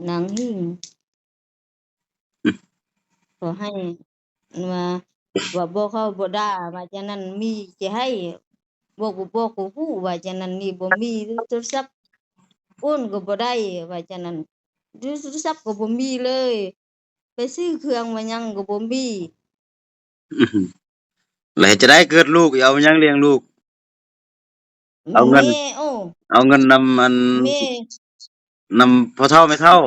ນາງຫິງ ກໍໃຫ້ ວ່າ ວ່າບອກເຂົາບໍ່ດ່າ ວ່າຈັ່ງນັ້ນ ມີຈະໃຫ້ ບອກ ບອກບໍ່ຮູ້ ວ່າຈັ່ງນັ້ນ ນີ້ບໍ່ມີໂທລະສັບ ໂອນກໍບໍ່ໄດ້ ວ່າຈັ່ງນັ້ນ ໂທລະສັບກໍບໍ່ມີເລີຍ ໄປຊື້ເຄື່ອງມາຫຍັງກໍບໍ່ມີ. ແລ້ວເຮັດຈັ່ງໃດ ເກີດລູກ ເອົາຫຍັງລ້ຽງລູກ? ເອົາເງິນ ແມ່ ໂອ້ ເອົາເງິນນຳອັນ ແມ່ ນຳພໍ່ເຖົ້າແມ່ເຖົ້າ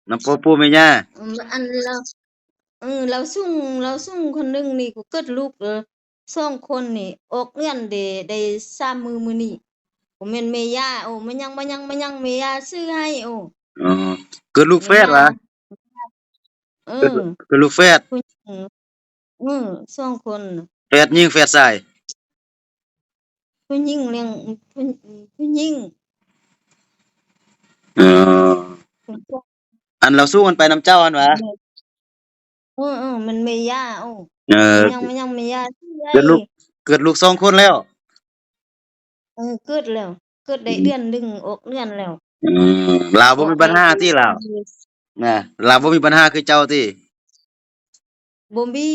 ນຳພໍ່ປູ່ແມ່ຍ່າ ອືມ ອັນລາວ ເອີ ລາວຊຸງ ລາວຊຸງຄົນໜຶ່ງນີ້ ກໍເກີດລູກ ເອີ ສອງຄົນນີ້ ອອກເຮືອນໄດ້ ໄດ້ສາມມື້ມື້ນີ້ ບໍ່ແມ່ນແມ່ຍ່າ ໂອ້ ມາຍັງ ມາຍັງ ມາຍັງ ແມ່ຍ່າຊື້ໃຫ້ ໂອ້ ອໍ ເກີດລູກແຝດຫວາ? ເອີ ເກີດ ເກີດລູກແຝດ ຜູ້ຍິງ ເອີ ສອງຄົນ ແຝດຍິງແຝດຊາຍ? ຜູ້ຍິງລ້ຽງ ຜູ້ ຜູ້ຍິງ ເອີ ອັນລາວຊູ້ມັນໄປນຳເຈົ້າຫັ້ນຫວາ? ເອີ ເອີ ມັນແມ່ຍ່າ ໂອ້ ເອີ ຍັງ ຍັງແມ່ຍ່າ ເກີດລູກ ເກີດລູກສອງຄົນແລ້ວ? ເອີ ເກີດແລ້ວ ເກີດໄດ້ເດືອນໜຶ່ງ ອອກເຮືອນແລ້ວ ອືມ ລາວບໍ່ມີບັນຫາຕິລາວ ນະ ລາວບໍ່ມີບັນຫາຄືເຈົ້າຕິ? ບໍ່ມີ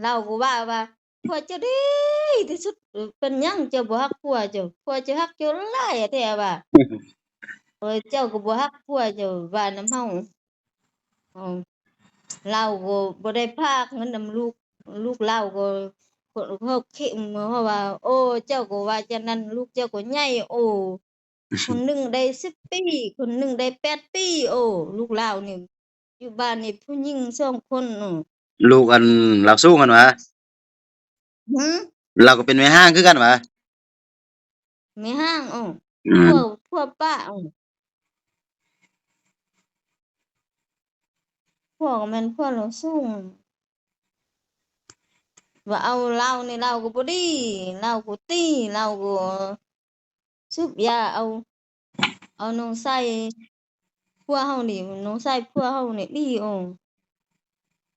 ລາວກໍວ່າ ວ່າ ຜົວເຈົ້າດີທີ່ສຸດ ເປັນຫຍັງເຈົ້າບໍ່ຮັກຜົວເຈົ້າ ຜົວເຈົ້າຮັກເຈົ້າຫຼາຍແທ້ວ່າ ເອີ ເຈົ້າກໍບໍ່ຮັກຜົວເຈົ້າ ວ່ານຳເຮົາ ເອີ ລາວກໍບໍ່ໄດ້ຝາກເງິນນຳລູກ ລູກລາວກໍ ເຂົາ ເຂົາວ່າ ໂອ້ ເຈົ້າກໍວ່າຈັ່ງນັ້ນ ລູກເຈົ້າກໍໃຫຍ່ ໂອ້ ຄົນໜຶ່ງໄດ້ສິບປີ ຄົນໜຶ່ງໄດ້ແປດປີ ໂອ້ ລູກລາວນີ້ ຢູ່ບ້ານນີ້ຜູ້ຍິງສອງຄົນ ເອີ ລູກອັນລາວສູງຫັ້ນຫວາ? ຫື? ລາວກໍເປັນແມ່ຮ້າງຄືກັນຫວາ? ແມ່ຮ້າງ ເອີ ອືມ ຜົວ ຜົວປ້າ ເອີ ຜົວກໍແມ່ນຜົວລາວສູງ ວ່າເອົາລາວນີ້ ລາວກໍບໍ່ດີ ລາວກໍຕີ ລາວກໍສູບຢາ ເອົາ ເອົານ້ອງຊາຍຜົວເຮົານີ້ ນ້ອງຊາຍຜົວເຮົານີ້ດີ ໂອ້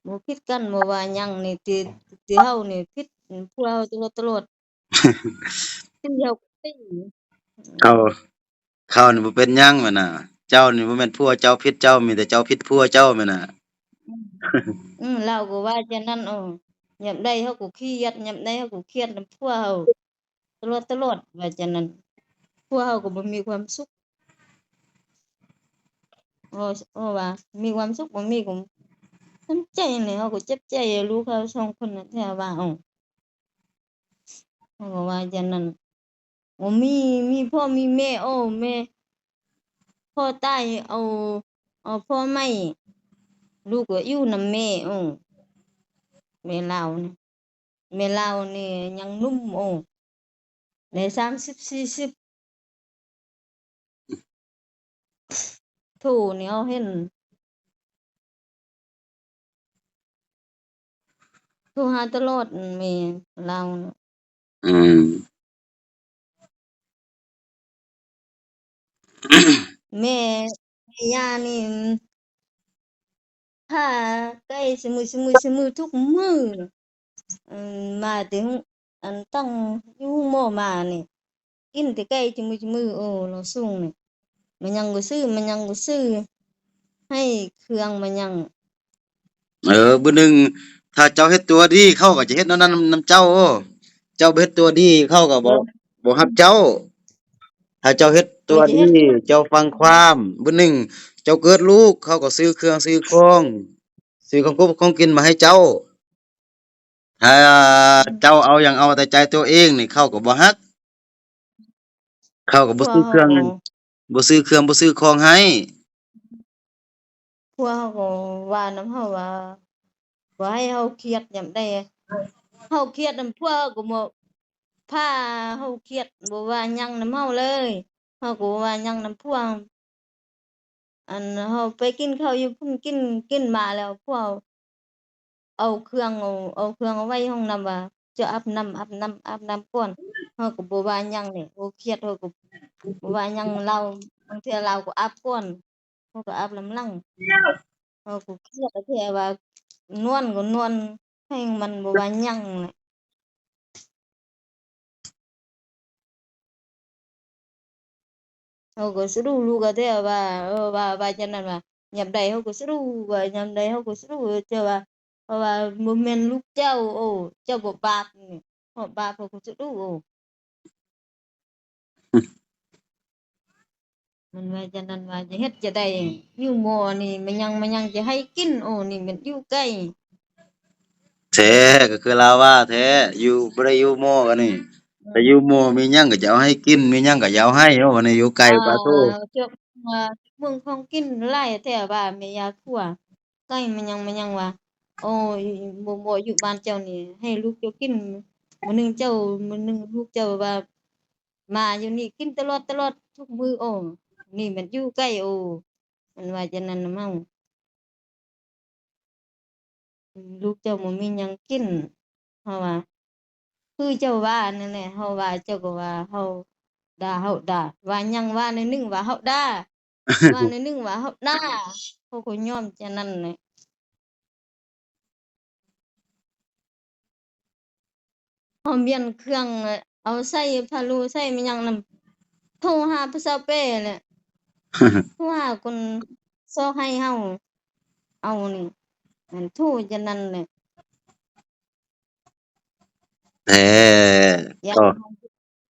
ບໍ່ຜິດກັນ ບໍ່ວ່າຫຍັງນີ້ ແຕ່ ແຕ່ເຮົານີ້ຜິດຜົວເຮົາຕະຫຼອດ ຕະຫຼອດ ຕີເຮົາກໍຕີ ເຂົາ ເຂົານີ້ບໍ່ເປັນຫຍັງແມ່ນນະ ເຈົ້ານີ້ບໍ່ແມ່ນຜົວເຈົ້າຜິດເຈົ້າ ມີແຕ່ເຈົ້າຜິດຜົວເຈົ້າແມ່ນນະ ອືມ ລາວກໍວ່າຈັ່ງນັ້ນ ເອີ ຍາມໃດເຮົາກໍຄຽດ ຍາມໃດເຮົາກໍຄຽດນຳຜົວເຮົາ ຕະຫຼອດ ຕະຫຼອດ ວ່າຈັ່ງນັ້ນ ຜົວເຮົາກໍບໍ່ມີຄວາມສຸກ ເອີ ເອີ ວ່າມີຄວາມສຸກ ບໍ່ມີກໍເຈັບໃຈແຫຼະ ເຮົາກໍເຈັບໃຈ ລູກເຮົາສອງຄົນນະ ແທ້ວ່າ ເອີ ເຮົາກໍວ່າຢ່າງນັ້ນ ໂອ້ ມີ ມີພໍ່ມີແມ່ ໂອ້ ແມ່ ພໍ່ຕາຍ ເອົາ ເອົາພໍ່ໃໝ່ ລູກກໍຢູ່ນຳແມ່ ໂອ້ ແມ່ລາວນະ ແມ່ລາວນີ້ຍັງໜຸ່ມ ໂອ້ ໄດ້ສາມສິບ ສີ່ສິບ ໂທນີ້ເຮົາເຫັນ ໂທຫາຕະຫຼອດແມ່ລາວນະ ອືມ ແມ່ ແມ່ຍ່ານີ້ ພາໄກ່ຊຸມື້ ຊຸມື້ ຊຸມື້ ທຸກມື້ ເອີ ມາແຕ່ ອັນ ຕັ້ງຢູ່ໂຮງໝໍມານີ້ ກິນແຕ່ໄກ່ຊຸມື້ ຊຸມື້ ໂອ້ ລາວສູງນີ້ ມາຫຍັງກໍຊື້ ມາຫຍັງກໍຊື້ ໃຫ້ເຄື່ອງມາຫຍັງ ເອີ ມື້ໜຶ່ງ ຖ້າເຈົ້າເຮັດຕົວດີ ເຂົາກໍຈະເຮັດແນວນັ້ນນຳ ນຳເຈົ້າ ເຈົ້າບໍ່ເຮັດຕົວດີ ເຂົາກໍບໍ່ ບໍ່ຮັກເຈົ້າ ຖ້າເຈົ້າເຮັດຕົວດີ ເຈົ້າຟັງຄວາມ ມື້ໜຶ່ງເຈົ້າເກີດລູກ ເຂົາກໍຊື້ເຄື່ອງຊື້ຂອງ ຊື້ຂອງກົບຂອງກິນມາໃຫ້ເຈົ້າ ຖ້າເຈົ້າເອົາຫຍັງເອົາແຕ່ໃຈຕົວເອງນີ້ ເຂົາກໍບໍ່ຮັກ ເຂົາກໍບໍ່ຊື້ເຄື່ອງ ບໍ່ຊື້ເຄື່ອງ ບໍ່ຊື້ຂອງໃຫ້ ຜົວເຮົາກໍວ່ານຳເຮົາວ່າ ບໍ່ໃຫ້ເຮົາຄຽດຍາມໃດ ເຮົາຄຽດນຳຜົວເຮົາກໍບໍ່ ພາເຮົາຄຽດ ບໍ່ວ່າຫຍັງນຳເຮົາເລີຍ ເຮົາກໍບໍ່ວ່າຫຍັງນຳຜົວ ອັນເຮົາໄປກິນເຂົ້າຢູ່ພຸ້ນ ກິນ ກິນມາແລ້ວ ຜົວເອົາເຄື່ອງ ເອົາ ເອົາເຄື່ອງເອົາໄວ້ຫ້ອງນ້ຳວ່າ ເຈົ້າອາບນ້ຳ ອາບນ້ຳ ອາບນ້ຳກ່ອນ ເຮົາກໍບໍ່ວ່າຫຍັງແຫຼະ ໂອ້ ຄຽດ ເຮົາກໍບໍ່ວ່າຫຍັງລາວ ບາງເທື່ອລາວກໍອາບກ່ອນ ເຮົາກໍອາບນຳຫຼັງ ເຮົາກໍຄຽດແທ້ວ່າ ນອນກໍນອນ ໃຫ້ມັນບໍ່ວ່າຫຍັງແຫຼະ ເຮົາກໍສະດຸລູກກໍແທ້ວ່າ ເອີ ວ່າ ວ່າຈັ່ງນັ້ນວ່າ ຍາມໃດເຮົາກໍສະດຸ ວ່າຍາມໃດເຮົາກໍສະດຸ ແຕ່ວ່າ ເພາະວ່າບໍ່ແມ່ນລູກເຈົ້າ. ໂອ້ ເຈົ້າບໍ່ບາບນີ້ ເພາະບາບເຂົາກໍຈະດຸ. ໂອ້ ມັນວ່າຈັ່ງນັ້ນ ວ່າຈະເຮັດຈັ່ງໃດ ຢູ່ໝໍນີ້ ແມ່ນຫຍັງ ແມ່ນຫຍັງຈະໃຫ້ກິນ. ໂອ້ ນີ້ແມ່ນຢູ່ໄກ ແທ້ ກໍຄືລາວວ່າແທ້ ຢູ່ ບໍ່ໄດ້ຢູ່ໝໍກໍນີ້ ແຕ່ຢູ່ໝໍມີຫຍັງກໍຈະເອົາໃຫ້ກິນ ມີຫຍັງກໍຈະເອົາໃຫ້. ໂອ້ ອັນນີ້ຢູ່ໄກ ປາໂທ ເຈົ້າ ວ່າເບິ່ງຂອງກິນຫຼາຍແທ້ວ່າແມ່ຢາຄົວ ໄກ່ ແມ່ນຫຍັງ ແມ່ນຫຍັງວ່າ ໂອ້ຍ ບໍ່ ບໍ່ຢູ່ບ້ານເຈົ້ານີ້ ໃຫ້ລູກເຈົ້າກິນ ມື້ໜຶ່ງເຈົ້າ ມື້ໜຶ່ງລູກເຈົ້າວ່າ ມາຢູ່ນີ້ກິນຕະຫຼອດ ຕະຫຼອດທຸກມື້. ໂອ້ ນີ້ແມ່ນຢູ່ໄກ. ໂອ້ ມັນວ່າຈັ່ງນັ້ນນຳເຮົາ ລູກເຈົ້າບໍ່ມີຫຍັງກິນ ເຮົາວ່າ ຄືເຈົ້າວ່ານັ້ນແຫຼະ ເຮົາວ່າເຈົ້າກໍວ່າເຮົາດ່າ ເຮົາດ່າ ວ່າຫຍັງ ວ່າໜ້ອຍໜຶ່ງວ່າເຮົາດ່າ ວ່າໜ້ອຍໜຶ່ງວ່າເຮົາດ່າ ເຮົາກໍຍອມຈັ່ງນັ້ນແຫຼະ. ເຮົາປ່ຽນເຄື່ອງ ເອົາໃສ່ພາໂລໃສ່ແມ່ນຫຍັງນຳ ໂທຫາພະຊາວແປແຫຼະ ໂທຫາຄົນຊອກໃຫ້ເຮົາ ເອົານີ້ ອັນໂທຈັ່ງນັ້ນແຫຼະ ແທ້ ຢາກ ກໍ ໃຫ້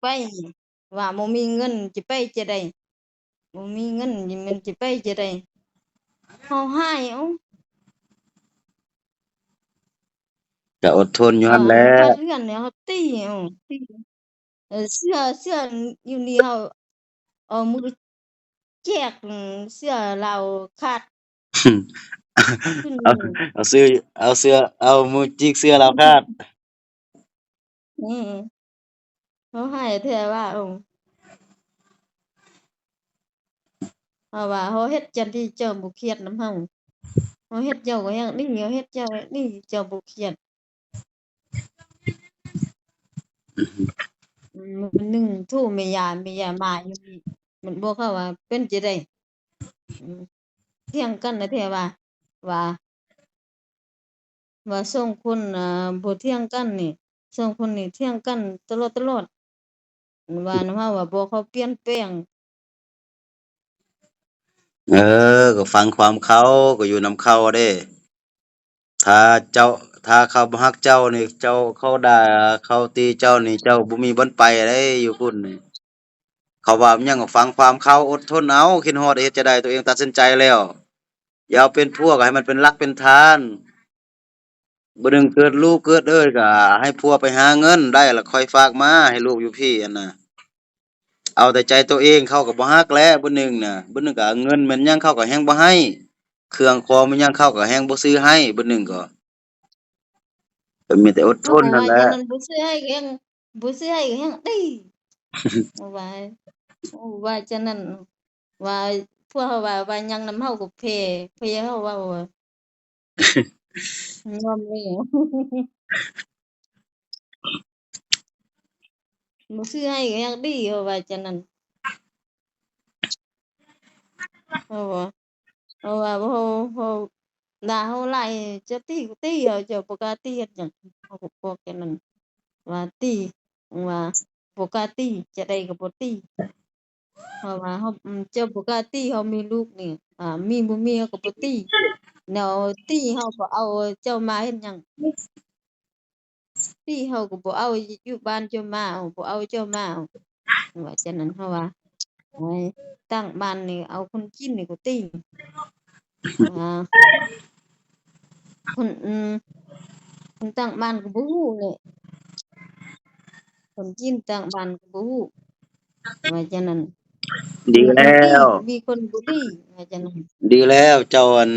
ໄປ ວ່າບໍ່ມີເງິນຈະໄປຈັ່ງໃດ ບໍ່ມີເງິນນີ້ມັນຈະໄປຈັ່ງໃດ ເຮົາຮ້າຍ ເອົາ ກະອົດທົນຢູ່ຫັ້ນແຫຼະ ເອີ ເຮົາເຮືອນເຮົາຕີ ເອົາ ຕີ ເອີ ເສື້ອ ເສື້ອຢູ່ນີ້ເຮົາເອົາມືແຈກ ເສື້ອລາວຂາດ ເອົາ ເອົາເສື້ອ ເອົາເສື້ອ ເອົາມືຈິກເສື້ອລາວຂາດ ອືມ ເຮົາຮ້າຍແທ້ວ່າ ເອົາ ເຮົາວ່າເຮົາເຮັດຈັ່ງໃດເຈົ້າບໍ່ຄຽດນຳເຮົາ ເຮົາເຮັດເຈົ້າກໍແຮງດີ ເຮົາເຮັດເຈົ້າແຮງດີ ເຈົ້າບໍ່ຄຽດ ອືມ ມື້ໜຶ່ງໂທແມ່ຍ່າ ແມ່ຍ່າມາຢູ່ນີ້ ມັນບອກເຮົາວ່າເປັນຈັ່ງໃດ ອືມ ຖຽງກັນນະແທ້ວ່າ ວ່າ ວ່າສອງຄົນ ອ່າ ບໍ່ຖຽງກັນນີ້ ສອງຄົນນີ້ຖຽງກັນຕະຫຼອດ ຕະຫຼອດ ວ່ານຳເຮົາວ່າບໍ່ ເຂົາປ່ຽນແປງ ເອີ ກໍຟັງຄວາມເຂົາ ກໍຢູ່ນຳເຂົາເດ້ ຖ້າເຈົ້າ ຖ້າເຂົາບໍ່ຮັກເຈົ້ານີ້ ເຈົ້າ ເຂົາດ່າ ເຂົາຕີເຈົ້ານີ້ ເຈົ້າບໍ່ມີບ່ອນໄປເດ້ ຢູ່ພຸ້ນນີ້ ເຂົາວ່າຫຍັງກໍຟັງຄວາມເຂົາ ອົດທົນເອົາ ຄິດຮອດເຮັດຈັ່ງໃດ ຕົວເອງຕັດສິນໃຈແລ້ວ ຢ່າເອົາເປັນຜົວ ກໍໃຫ້ມັນເປັນຫຼັກເປັນຖານ ມື້ໜຶ່ງເກີດລູກເກີດເອີຍ ກໍໃຫ້ຜົວໄປຫາເງິນໄດ້ ແລ້ວຄ່ອຍຝາກມາໃຫ້ລູກຢູ່ພີ້ຫັ້ນນະ ເອົາແຕ່ໃຈຕົວເອງ ເຂົາກໍບໍ່ຮັກແຫຼະ ມື້ໜຶ່ງນະ ມື້ໜຶ່ງກໍເງິນແມ່ນຫຍັງ ເຂົາກໍແຮງບໍ່ໃຫ້ ເຄື່ອງຂອງແມ່ນຫຍັງ ເຂົາກໍແຮງບໍ່ຊື້ໃຫ້ ມື້ໜຶ່ງກໍ ກໍມີແຕ່ອົດທົນນັ້ນແຫຼະ ບໍ່ຊື້ໃຫ້ກໍຍັງ ບໍ່ຊື້ໃຫ້ກໍຍັງຕີ ວ່າ ເວົ້າວ່າຈັ່ງນັ້ນ ວ່າພວກເຮົາວ່າ ວ່າຫຍັງນຳເຮົາກໍແພ້ ແພ້ເຮົາເວົ້າ ຍອມແລ້ວ ບໍ່ຊື້ໃຫ້ກໍຍັງຕີ ເຮົາວ່າຈັ່ງນັ້ນ ເຮົາວ່າ ເຮົາວ່າ ເຮົາ ເຮົາ ດ່າເຮົາຫຼາຍ ເຈົ້າຕີກໍຕີ ເຮົາ ເຈົ້າບໍ່ກ້າຕີເຮັດຫຍັງ ເຮົາກໍບອກແຄ່ນັ້ນ ວ່າຕີ ວ່າບໍ່ກ້າຕີ ຈະໄດ້ກໍບໍ່ຕີ ເພາະວ່າເຮົາ ເຈົ້າບໍ່ກ້າຕີ ເຮົາມີລູກນີ້ ອາ ມີບໍ່ມີເຮົາກໍບໍ່ຕີ ແນວຕີເຮົາກໍເອົາເຈົ້າມາເຮັດຫຍັງ ຕີເຮົາກໍບໍ່ເອົາ ຢູ່ບ້ານເຈົ້າມາເອົາ ບໍ່ເອົາເຈົ້າມາເອົາ ວ່າຈັ່ງນັ້ນ ເຮົາວ່າ ໂອ້ຍ ຕ່າງບ້ານນີ້ເອົາຄົນຈີນນີ້ກໍຕີ ອ່າ ຄົນ ອືມ ຄົນຕ່າງບ້ານກໍບໍ່ຮູ້ແຫຼະ ຄົນຈີນຕ່າງບ້ານກໍບໍ່ຮູ້ ວ່າຈັ່ງນັ້ນ ດີແລ້ວ ມີຄົນບໍ່ດີ ວ່າຈັ່ງນັ້ນ ດີແລ້ວ ເຈົ້າ ອັນ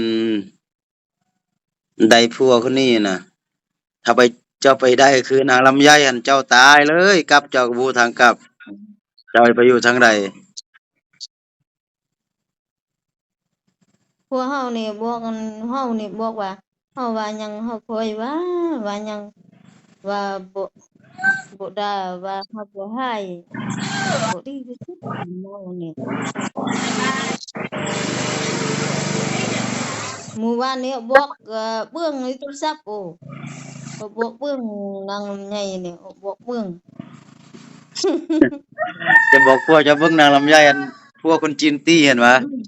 ໄດ້ຜົວຄົນນີ້ນະ ຖ້າໄປ ເຈົ້າໄປໄດ້ຄືນາງລຳໄຍຫັ້ນ ເຈົ້າຕາຍເລີຍ ກັບເຈົ້າກໍບໍ່ຮູ້ທາງກັບ ເຈົ້າຊິໄປຢູ່ທາງໃດ? ພວກເຮົານີ້ບອກ ອັນ ເຮົານີ້ບອກວ່າ ເຮົາວ່າຫຍັງ ເຮົາຄ່ອຍວ່າ ວ່າຫຍັງ ວ່າບໍ່ ບໍ່ດ່າ ວ່າເຮົາບໍ່ຮ້າຍ ບໍ່ດີທີ່ສຸດ ເຮົານີ້ ມື້ວານນີ້ບອກ ເອີ ເບິ່ງໃນໂທລະສັບ ໂອ້ ບອກເບິ່ງນາງລຳໄຍນີ້ ບອກເບິ່ງ ຈະບອກຜົວເຈົ້າເບິ່ງນາງລຳໄຍ ອັນ ຜົວຄົນຈີນຕີຫັ້ນຫວາ? ອືມ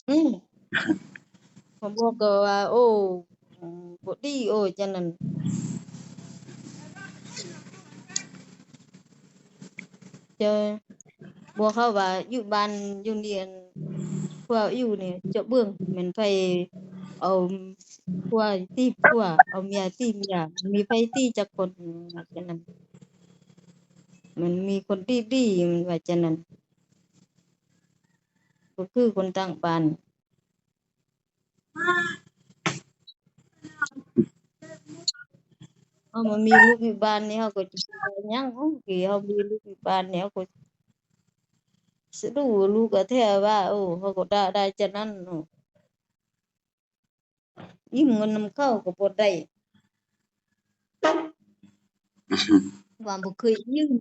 ອືມ ເຂົາບອກກໍວ່າ ໂອ້ ບໍ່ດີ ໂອ້ ຈັ່ງນັ້ນ. ເຈົ້າ ບອກເຂົາວ່າຢູ່ບ້ານຢູ່ນີ້ ອັນ ຜົວຢູ່ນີ້ ເຈົ້າເບິ່ງ ແມ່ນໃຜເອົາຜົວຕີຜົວ ເອົາເມຍຕີເມຍ ມີໃຜຕີຈັກຄົນ ວ່າຈັ່ງນັ້ນ. ມັນມີຄົນດີໆ ມັນວ່າຈັ່ງນັ້ນ ກໍຄືຄົນຕ່າງບ້ານ. ເຮົາມາມີລູກຢູ່ບ້ານນີ້ ເຮົາກໍຈະວ່າຫຍັງ? ໂອ້ ເຮົາມີລູກຢູ່ບ້ານນີ້ ເຮົາກໍສະດູລູກກະແທ້ວ່າ ໂອ້ ເຮົາກໍດ່າໄດ້ຈະນັ້ນເນາະ ຢືມເງິນນຳເຂົາກໍບໍ່ໄດ້ ວ່າບໍ່ເຄີຍຢືມ.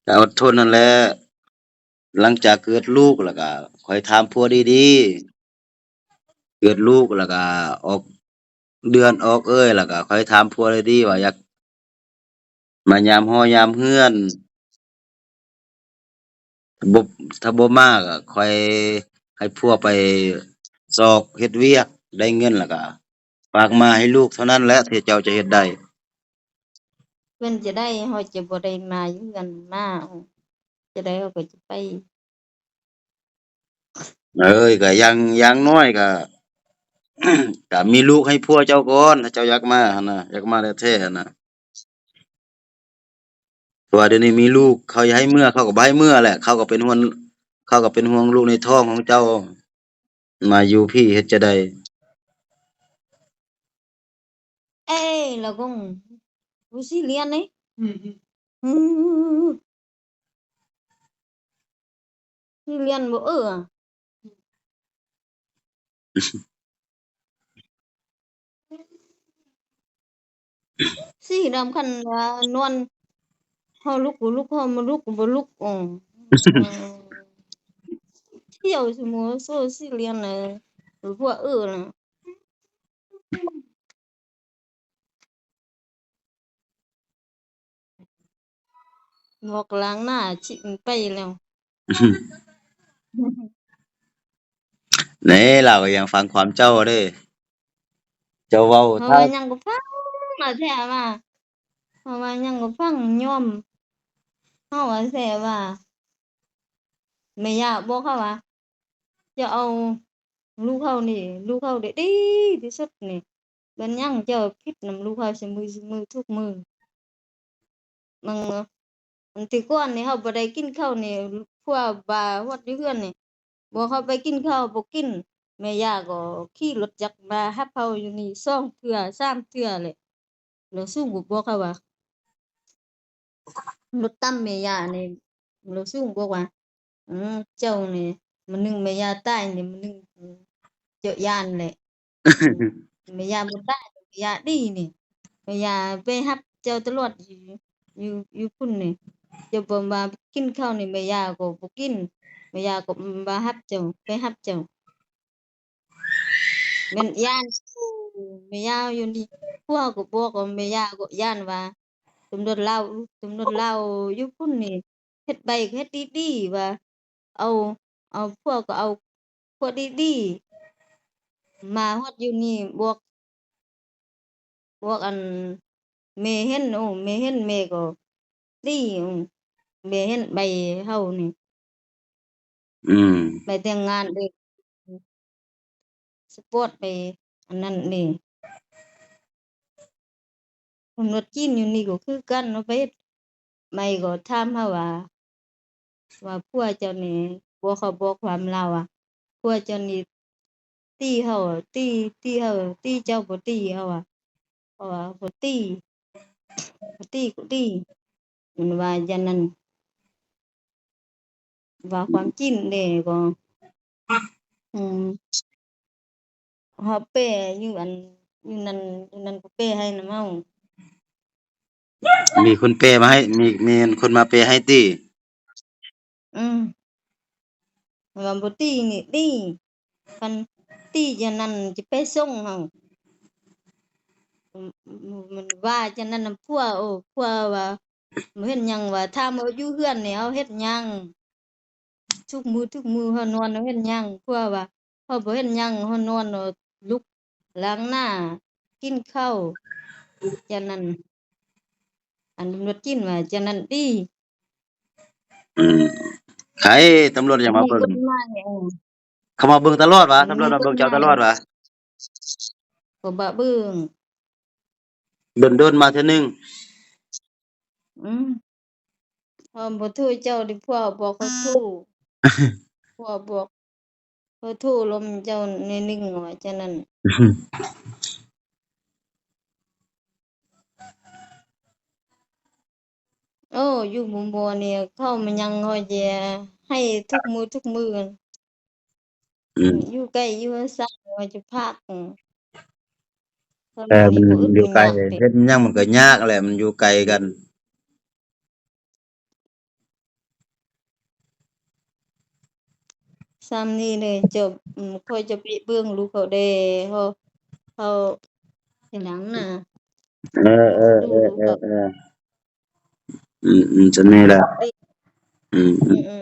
ກະອົດທົນນັ້ນແຫຼະ ຫຼັງຈາກເກີດລູກແລ້ວກະຄ່ອຍຖາມຜົວດີໆ ເກີດລູກແລ້ວກະອອກເດືອນອອກເອີຍ ແລ້ວກະຄ່ອຍຖາມຜົວດີໆ ວ່າຢາກມາຍາມຫໍຍາມເຮືອນ. ບໍ່ ຖ້າບໍ່ມາກໍຄ່ອຍໃຫ້ຜົວໄປຊອກເຮັດວຽກ ໄດ້ເງິນແລ້ວກໍຝາກມາໃຫ້ລູກເທົ່ານັ້ນແຫຼະທີ່ເຈົ້າຈະເຮັດໄດ້. ເພິ່ນຈະໄດ້ ເຮົາຈະບໍ່ໄດ້ມາຢູ່ເຮືອນ ມາ ຈະໄດ້ເຮົາກໍຈະໄປ. ເອີຍ ກໍຢ່າງ ຢ່າງໜ້ອຍກໍ ກໍມີລູກໃຫ້ຜົວເຈົ້າກ່ອນ ຖ້າເຈົ້າຢາກມາຫັ້ນນະ ຢາກມາແທ້ໆຫັ້ນນະ. ເພາະວ່າດຽວນີ້ມີລູກ ເຂົາຢາກໃຫ້ເມືອ ເຂົາກໍບໍ່ໃຫ້ເມືອແຫຼະ ເຂົາກໍເປັນຫ່ວງ ເຂົາກໍເປັນຫ່ວງລູກໃນທ້ອງຂອງເຈົ້າ ມາຢູ່ພີ້ເຮັດຈັ່ງໃດ? ເອີຍ ລະກົງ ບໍ່ຊິລຽນເດ້ ອືມ ອືມ ຊິລຽນບໍ່ເອີ ຊິດຳຄັນວ່ານອນ ເຮົາລຸກບໍ່ລຸກ ເຮົາບໍ່ລຸກກໍບໍ່ລຸກ ອືມ ທ່ຽວຊິໂມໂຊຊິລຽນ ເອີ ພວກເອີນະ. ໝອກລ້າງໜ້າຊິໄປແລ້ວ ແນ່ ລາວກໍຍັງຟັງຄວາມເຈົ້າເດ້ ເຈົ້າເວົ້າ ເຮົາວ່າຫຍັງກໍຟັງ ວ່າແທ້ວ່າ ເຮົາວ່າຫຍັງກໍຟັງ ຍອມ ເຮົາວ່າແທ້ວ່າ ແມ່ຍ່າບອກເຮົາວ່າ ຈະເອົາລູກເຮົານີ້ ລູກເຮົາໄດ້ດີທີ່ສຸດນີ້ ແມ່ນຫຍັງເຈົ້າຜິດນຳລູກເຮົາຊຸມື້ ຊຸມື້ ທຸກມື້ ມັນ ອັນແຕ່ກ່ອນນີ້ເຮົາບໍ່ໄດ້ກິນເຂົ້ານີ້ ຜົວວ່າຮອດຢູ່ເຮືອນນີ້ ບອກເຮົາໄປກິນເຂົ້າບໍ່ກິນ ແມ່ຍ່າກໍຂີ່ລົດຈັກມາຮັບເຮົາຢູ່ນີ້ສອງເທື່ອ ສາມເທື່ອແຫຼະ ລາວສູງກວ່າບອກເຮົາວ່າ ລົດຕຳແມ່ຍ່ານີ້ ລາວສູງບອກວ່າ ເອີ ເຈົ້ານີ້ ມື້ໜຶ່ງແມ່ຍ່າຕາຍນີ້ ມື້ໜຶ່ງເຈົ້າຢ້ານແຫຼະ ແມ່ຍ່າບໍ່ຕາຍ ແມ່ຍ່າດີນີ້ ແມ່ຍ່າໄປຮັບເຈົ້າຕະຫຼອດ ຢູ່ ຢູ່ ຢູ່ພຸ້ນນີ້ ເຈົ້າບໍ່ມາກິນເຂົ້ານີ້ ແມ່ຍ່າກໍບໍ່ກິນ ແມ່ຍ່າກໍມາຮັບເຈົ້າ ໄປຮັບເຈົ້າ. ແມ່ນຢ້ານ ແມ່ຍ່າຢູ່ນີ້ ພວກກໍບອກວ່າແມ່ຍ່າກໍຢ້ານວ່າ ຕຳຫຼວດລາວ ຕຳຫຼວດລາວຢູ່ພຸ້ນນີ້ ເຮັດໃບເຮັດດີໆ ວ່າເອົາ ເອົາ ພວກກໍເອົາພວກດີໆ ມາຮອດຢູ່ນີ້ ບອກ ພວກອັນແມ່ເຫັນ ໂອ້ ແມ່ເຫັນ ແມ່ກໍຕີ ແມ່ເຫັນໃບເຮົານີ້ ອືມ ໃບແຕ່ງງານເດ້ ສະປອດໄປອັນນັ້ນເດ້. ຕຳຫຼວດຈີນຢູ່ນີ້ກໍຄືກັນເນາະ ໄປເຮັດໃໝ່ກໍຖາມເຮົາວ່າ ວ່າຜົວເຈົ້ານີ້ ພວກເຂົາບອກຄວາມລາວວ່າ ຜົວເຈົ້ານີ້ຕີເຮົາ ຕີ ຕີເຮົາ ຕີເຈົ້າບໍ່ຕີເຮົາວ່າ ເພາະວ່າບໍ່ຕີ ບໍ່ຕີກໍດີ ມັນວ່າຢ່າງນັ້ນ ວ່າຄວາມຈິງເດ້ກໍ ອືມ ເຮົາແປຢູ່ອັນ ຢູ່ນັ້ນ ຢູ່ນັ້ນກໍແປໃຫ້ນຳເຮົາ ມີຄົນແປມາໃຫ້ ມີ ມີຄົນມາແປໃຫ້ຕິ? ອືມ ວ່າບໍ່ຕີນີ້ຕີ ຄັນຕີຈັ່ງນັ້ນຈະໄປສົ່ງເຮົາ ມັນວ່າຈັ່ງນັ້ນນຳຜົວ ໂອ້ ຜົວວ່າ ບໍ່ເຮັດຫຍັງວ່າ ຖາມວ່າຢູ່ເຮືອນນີ້ເຮົາເຮັດຫຍັງ? ທຸກມື້ ທຸກມື້ເຮົານອນເຮົາເຮັດຫຍັງ? ເພາະວ່າເຮົາບໍ່ເຮັດຫຍັງ ເຮົານອນ ເຮົາລຸກລ້າງໜ້າ ກິນເຂົ້າ ຈັ່ງນັ້ນ. ອັນຕຳຫຼວດຈີນວ່າຈັ່ງນັ້ນຕິ. ອືມ ໃຜຕຳຫຼວດຍັງມາເບິ່ງ? ເຂົາມາເບິ່ງຕະຫຼອດຫວາ? ຕຳຫຼວດມາເບິ່ງເຈົ້າຕະຫຼອດຫວາ? ກໍມາເບິ່ງ ດົນໆມາເທື່ອໜຶ່ງ. ອືມ ເຮົາບໍ່ໂທເຈົ້າເດ້ ພວກບອກເຂົາໂທ ພວກບອກເຂົາໂທລົມເຈົ້າໜ້ອຍໜຶ່ງວ່າຈັ່ງນັ້ນ. ໂອ້ ຢູ່ໝູ່ບ່ອນນີ້ເຂົ້າມາຍັງ ເຮົາຈະໃຫ້ທຸກມື້ທຸກມື້. ອືມ ຢູ່ໃກ້ຢູ່ໃສວ່າຈະພາກ ເອີ ມັນຢູ່ໄກ ເຮັດຫຍັງມັນກໍຍາກແຫຼະ ມັນຢູ່ໄກກັນ. ສ່ຳນີ້ເລີຍ ເຈົ້າ ອືມ ຂ້ອຍຈະໄປເບິ່ງລູກເຂົາແດ່ ເຮົາ ເຮົາເຮັດຫຍັງນະ. ເອີ ເອີ ເອີ ເອີ ເອີ ອືມໆ ສ່ຳນີ້ແຫຼະ. ອືມ ອືມ ອືມ.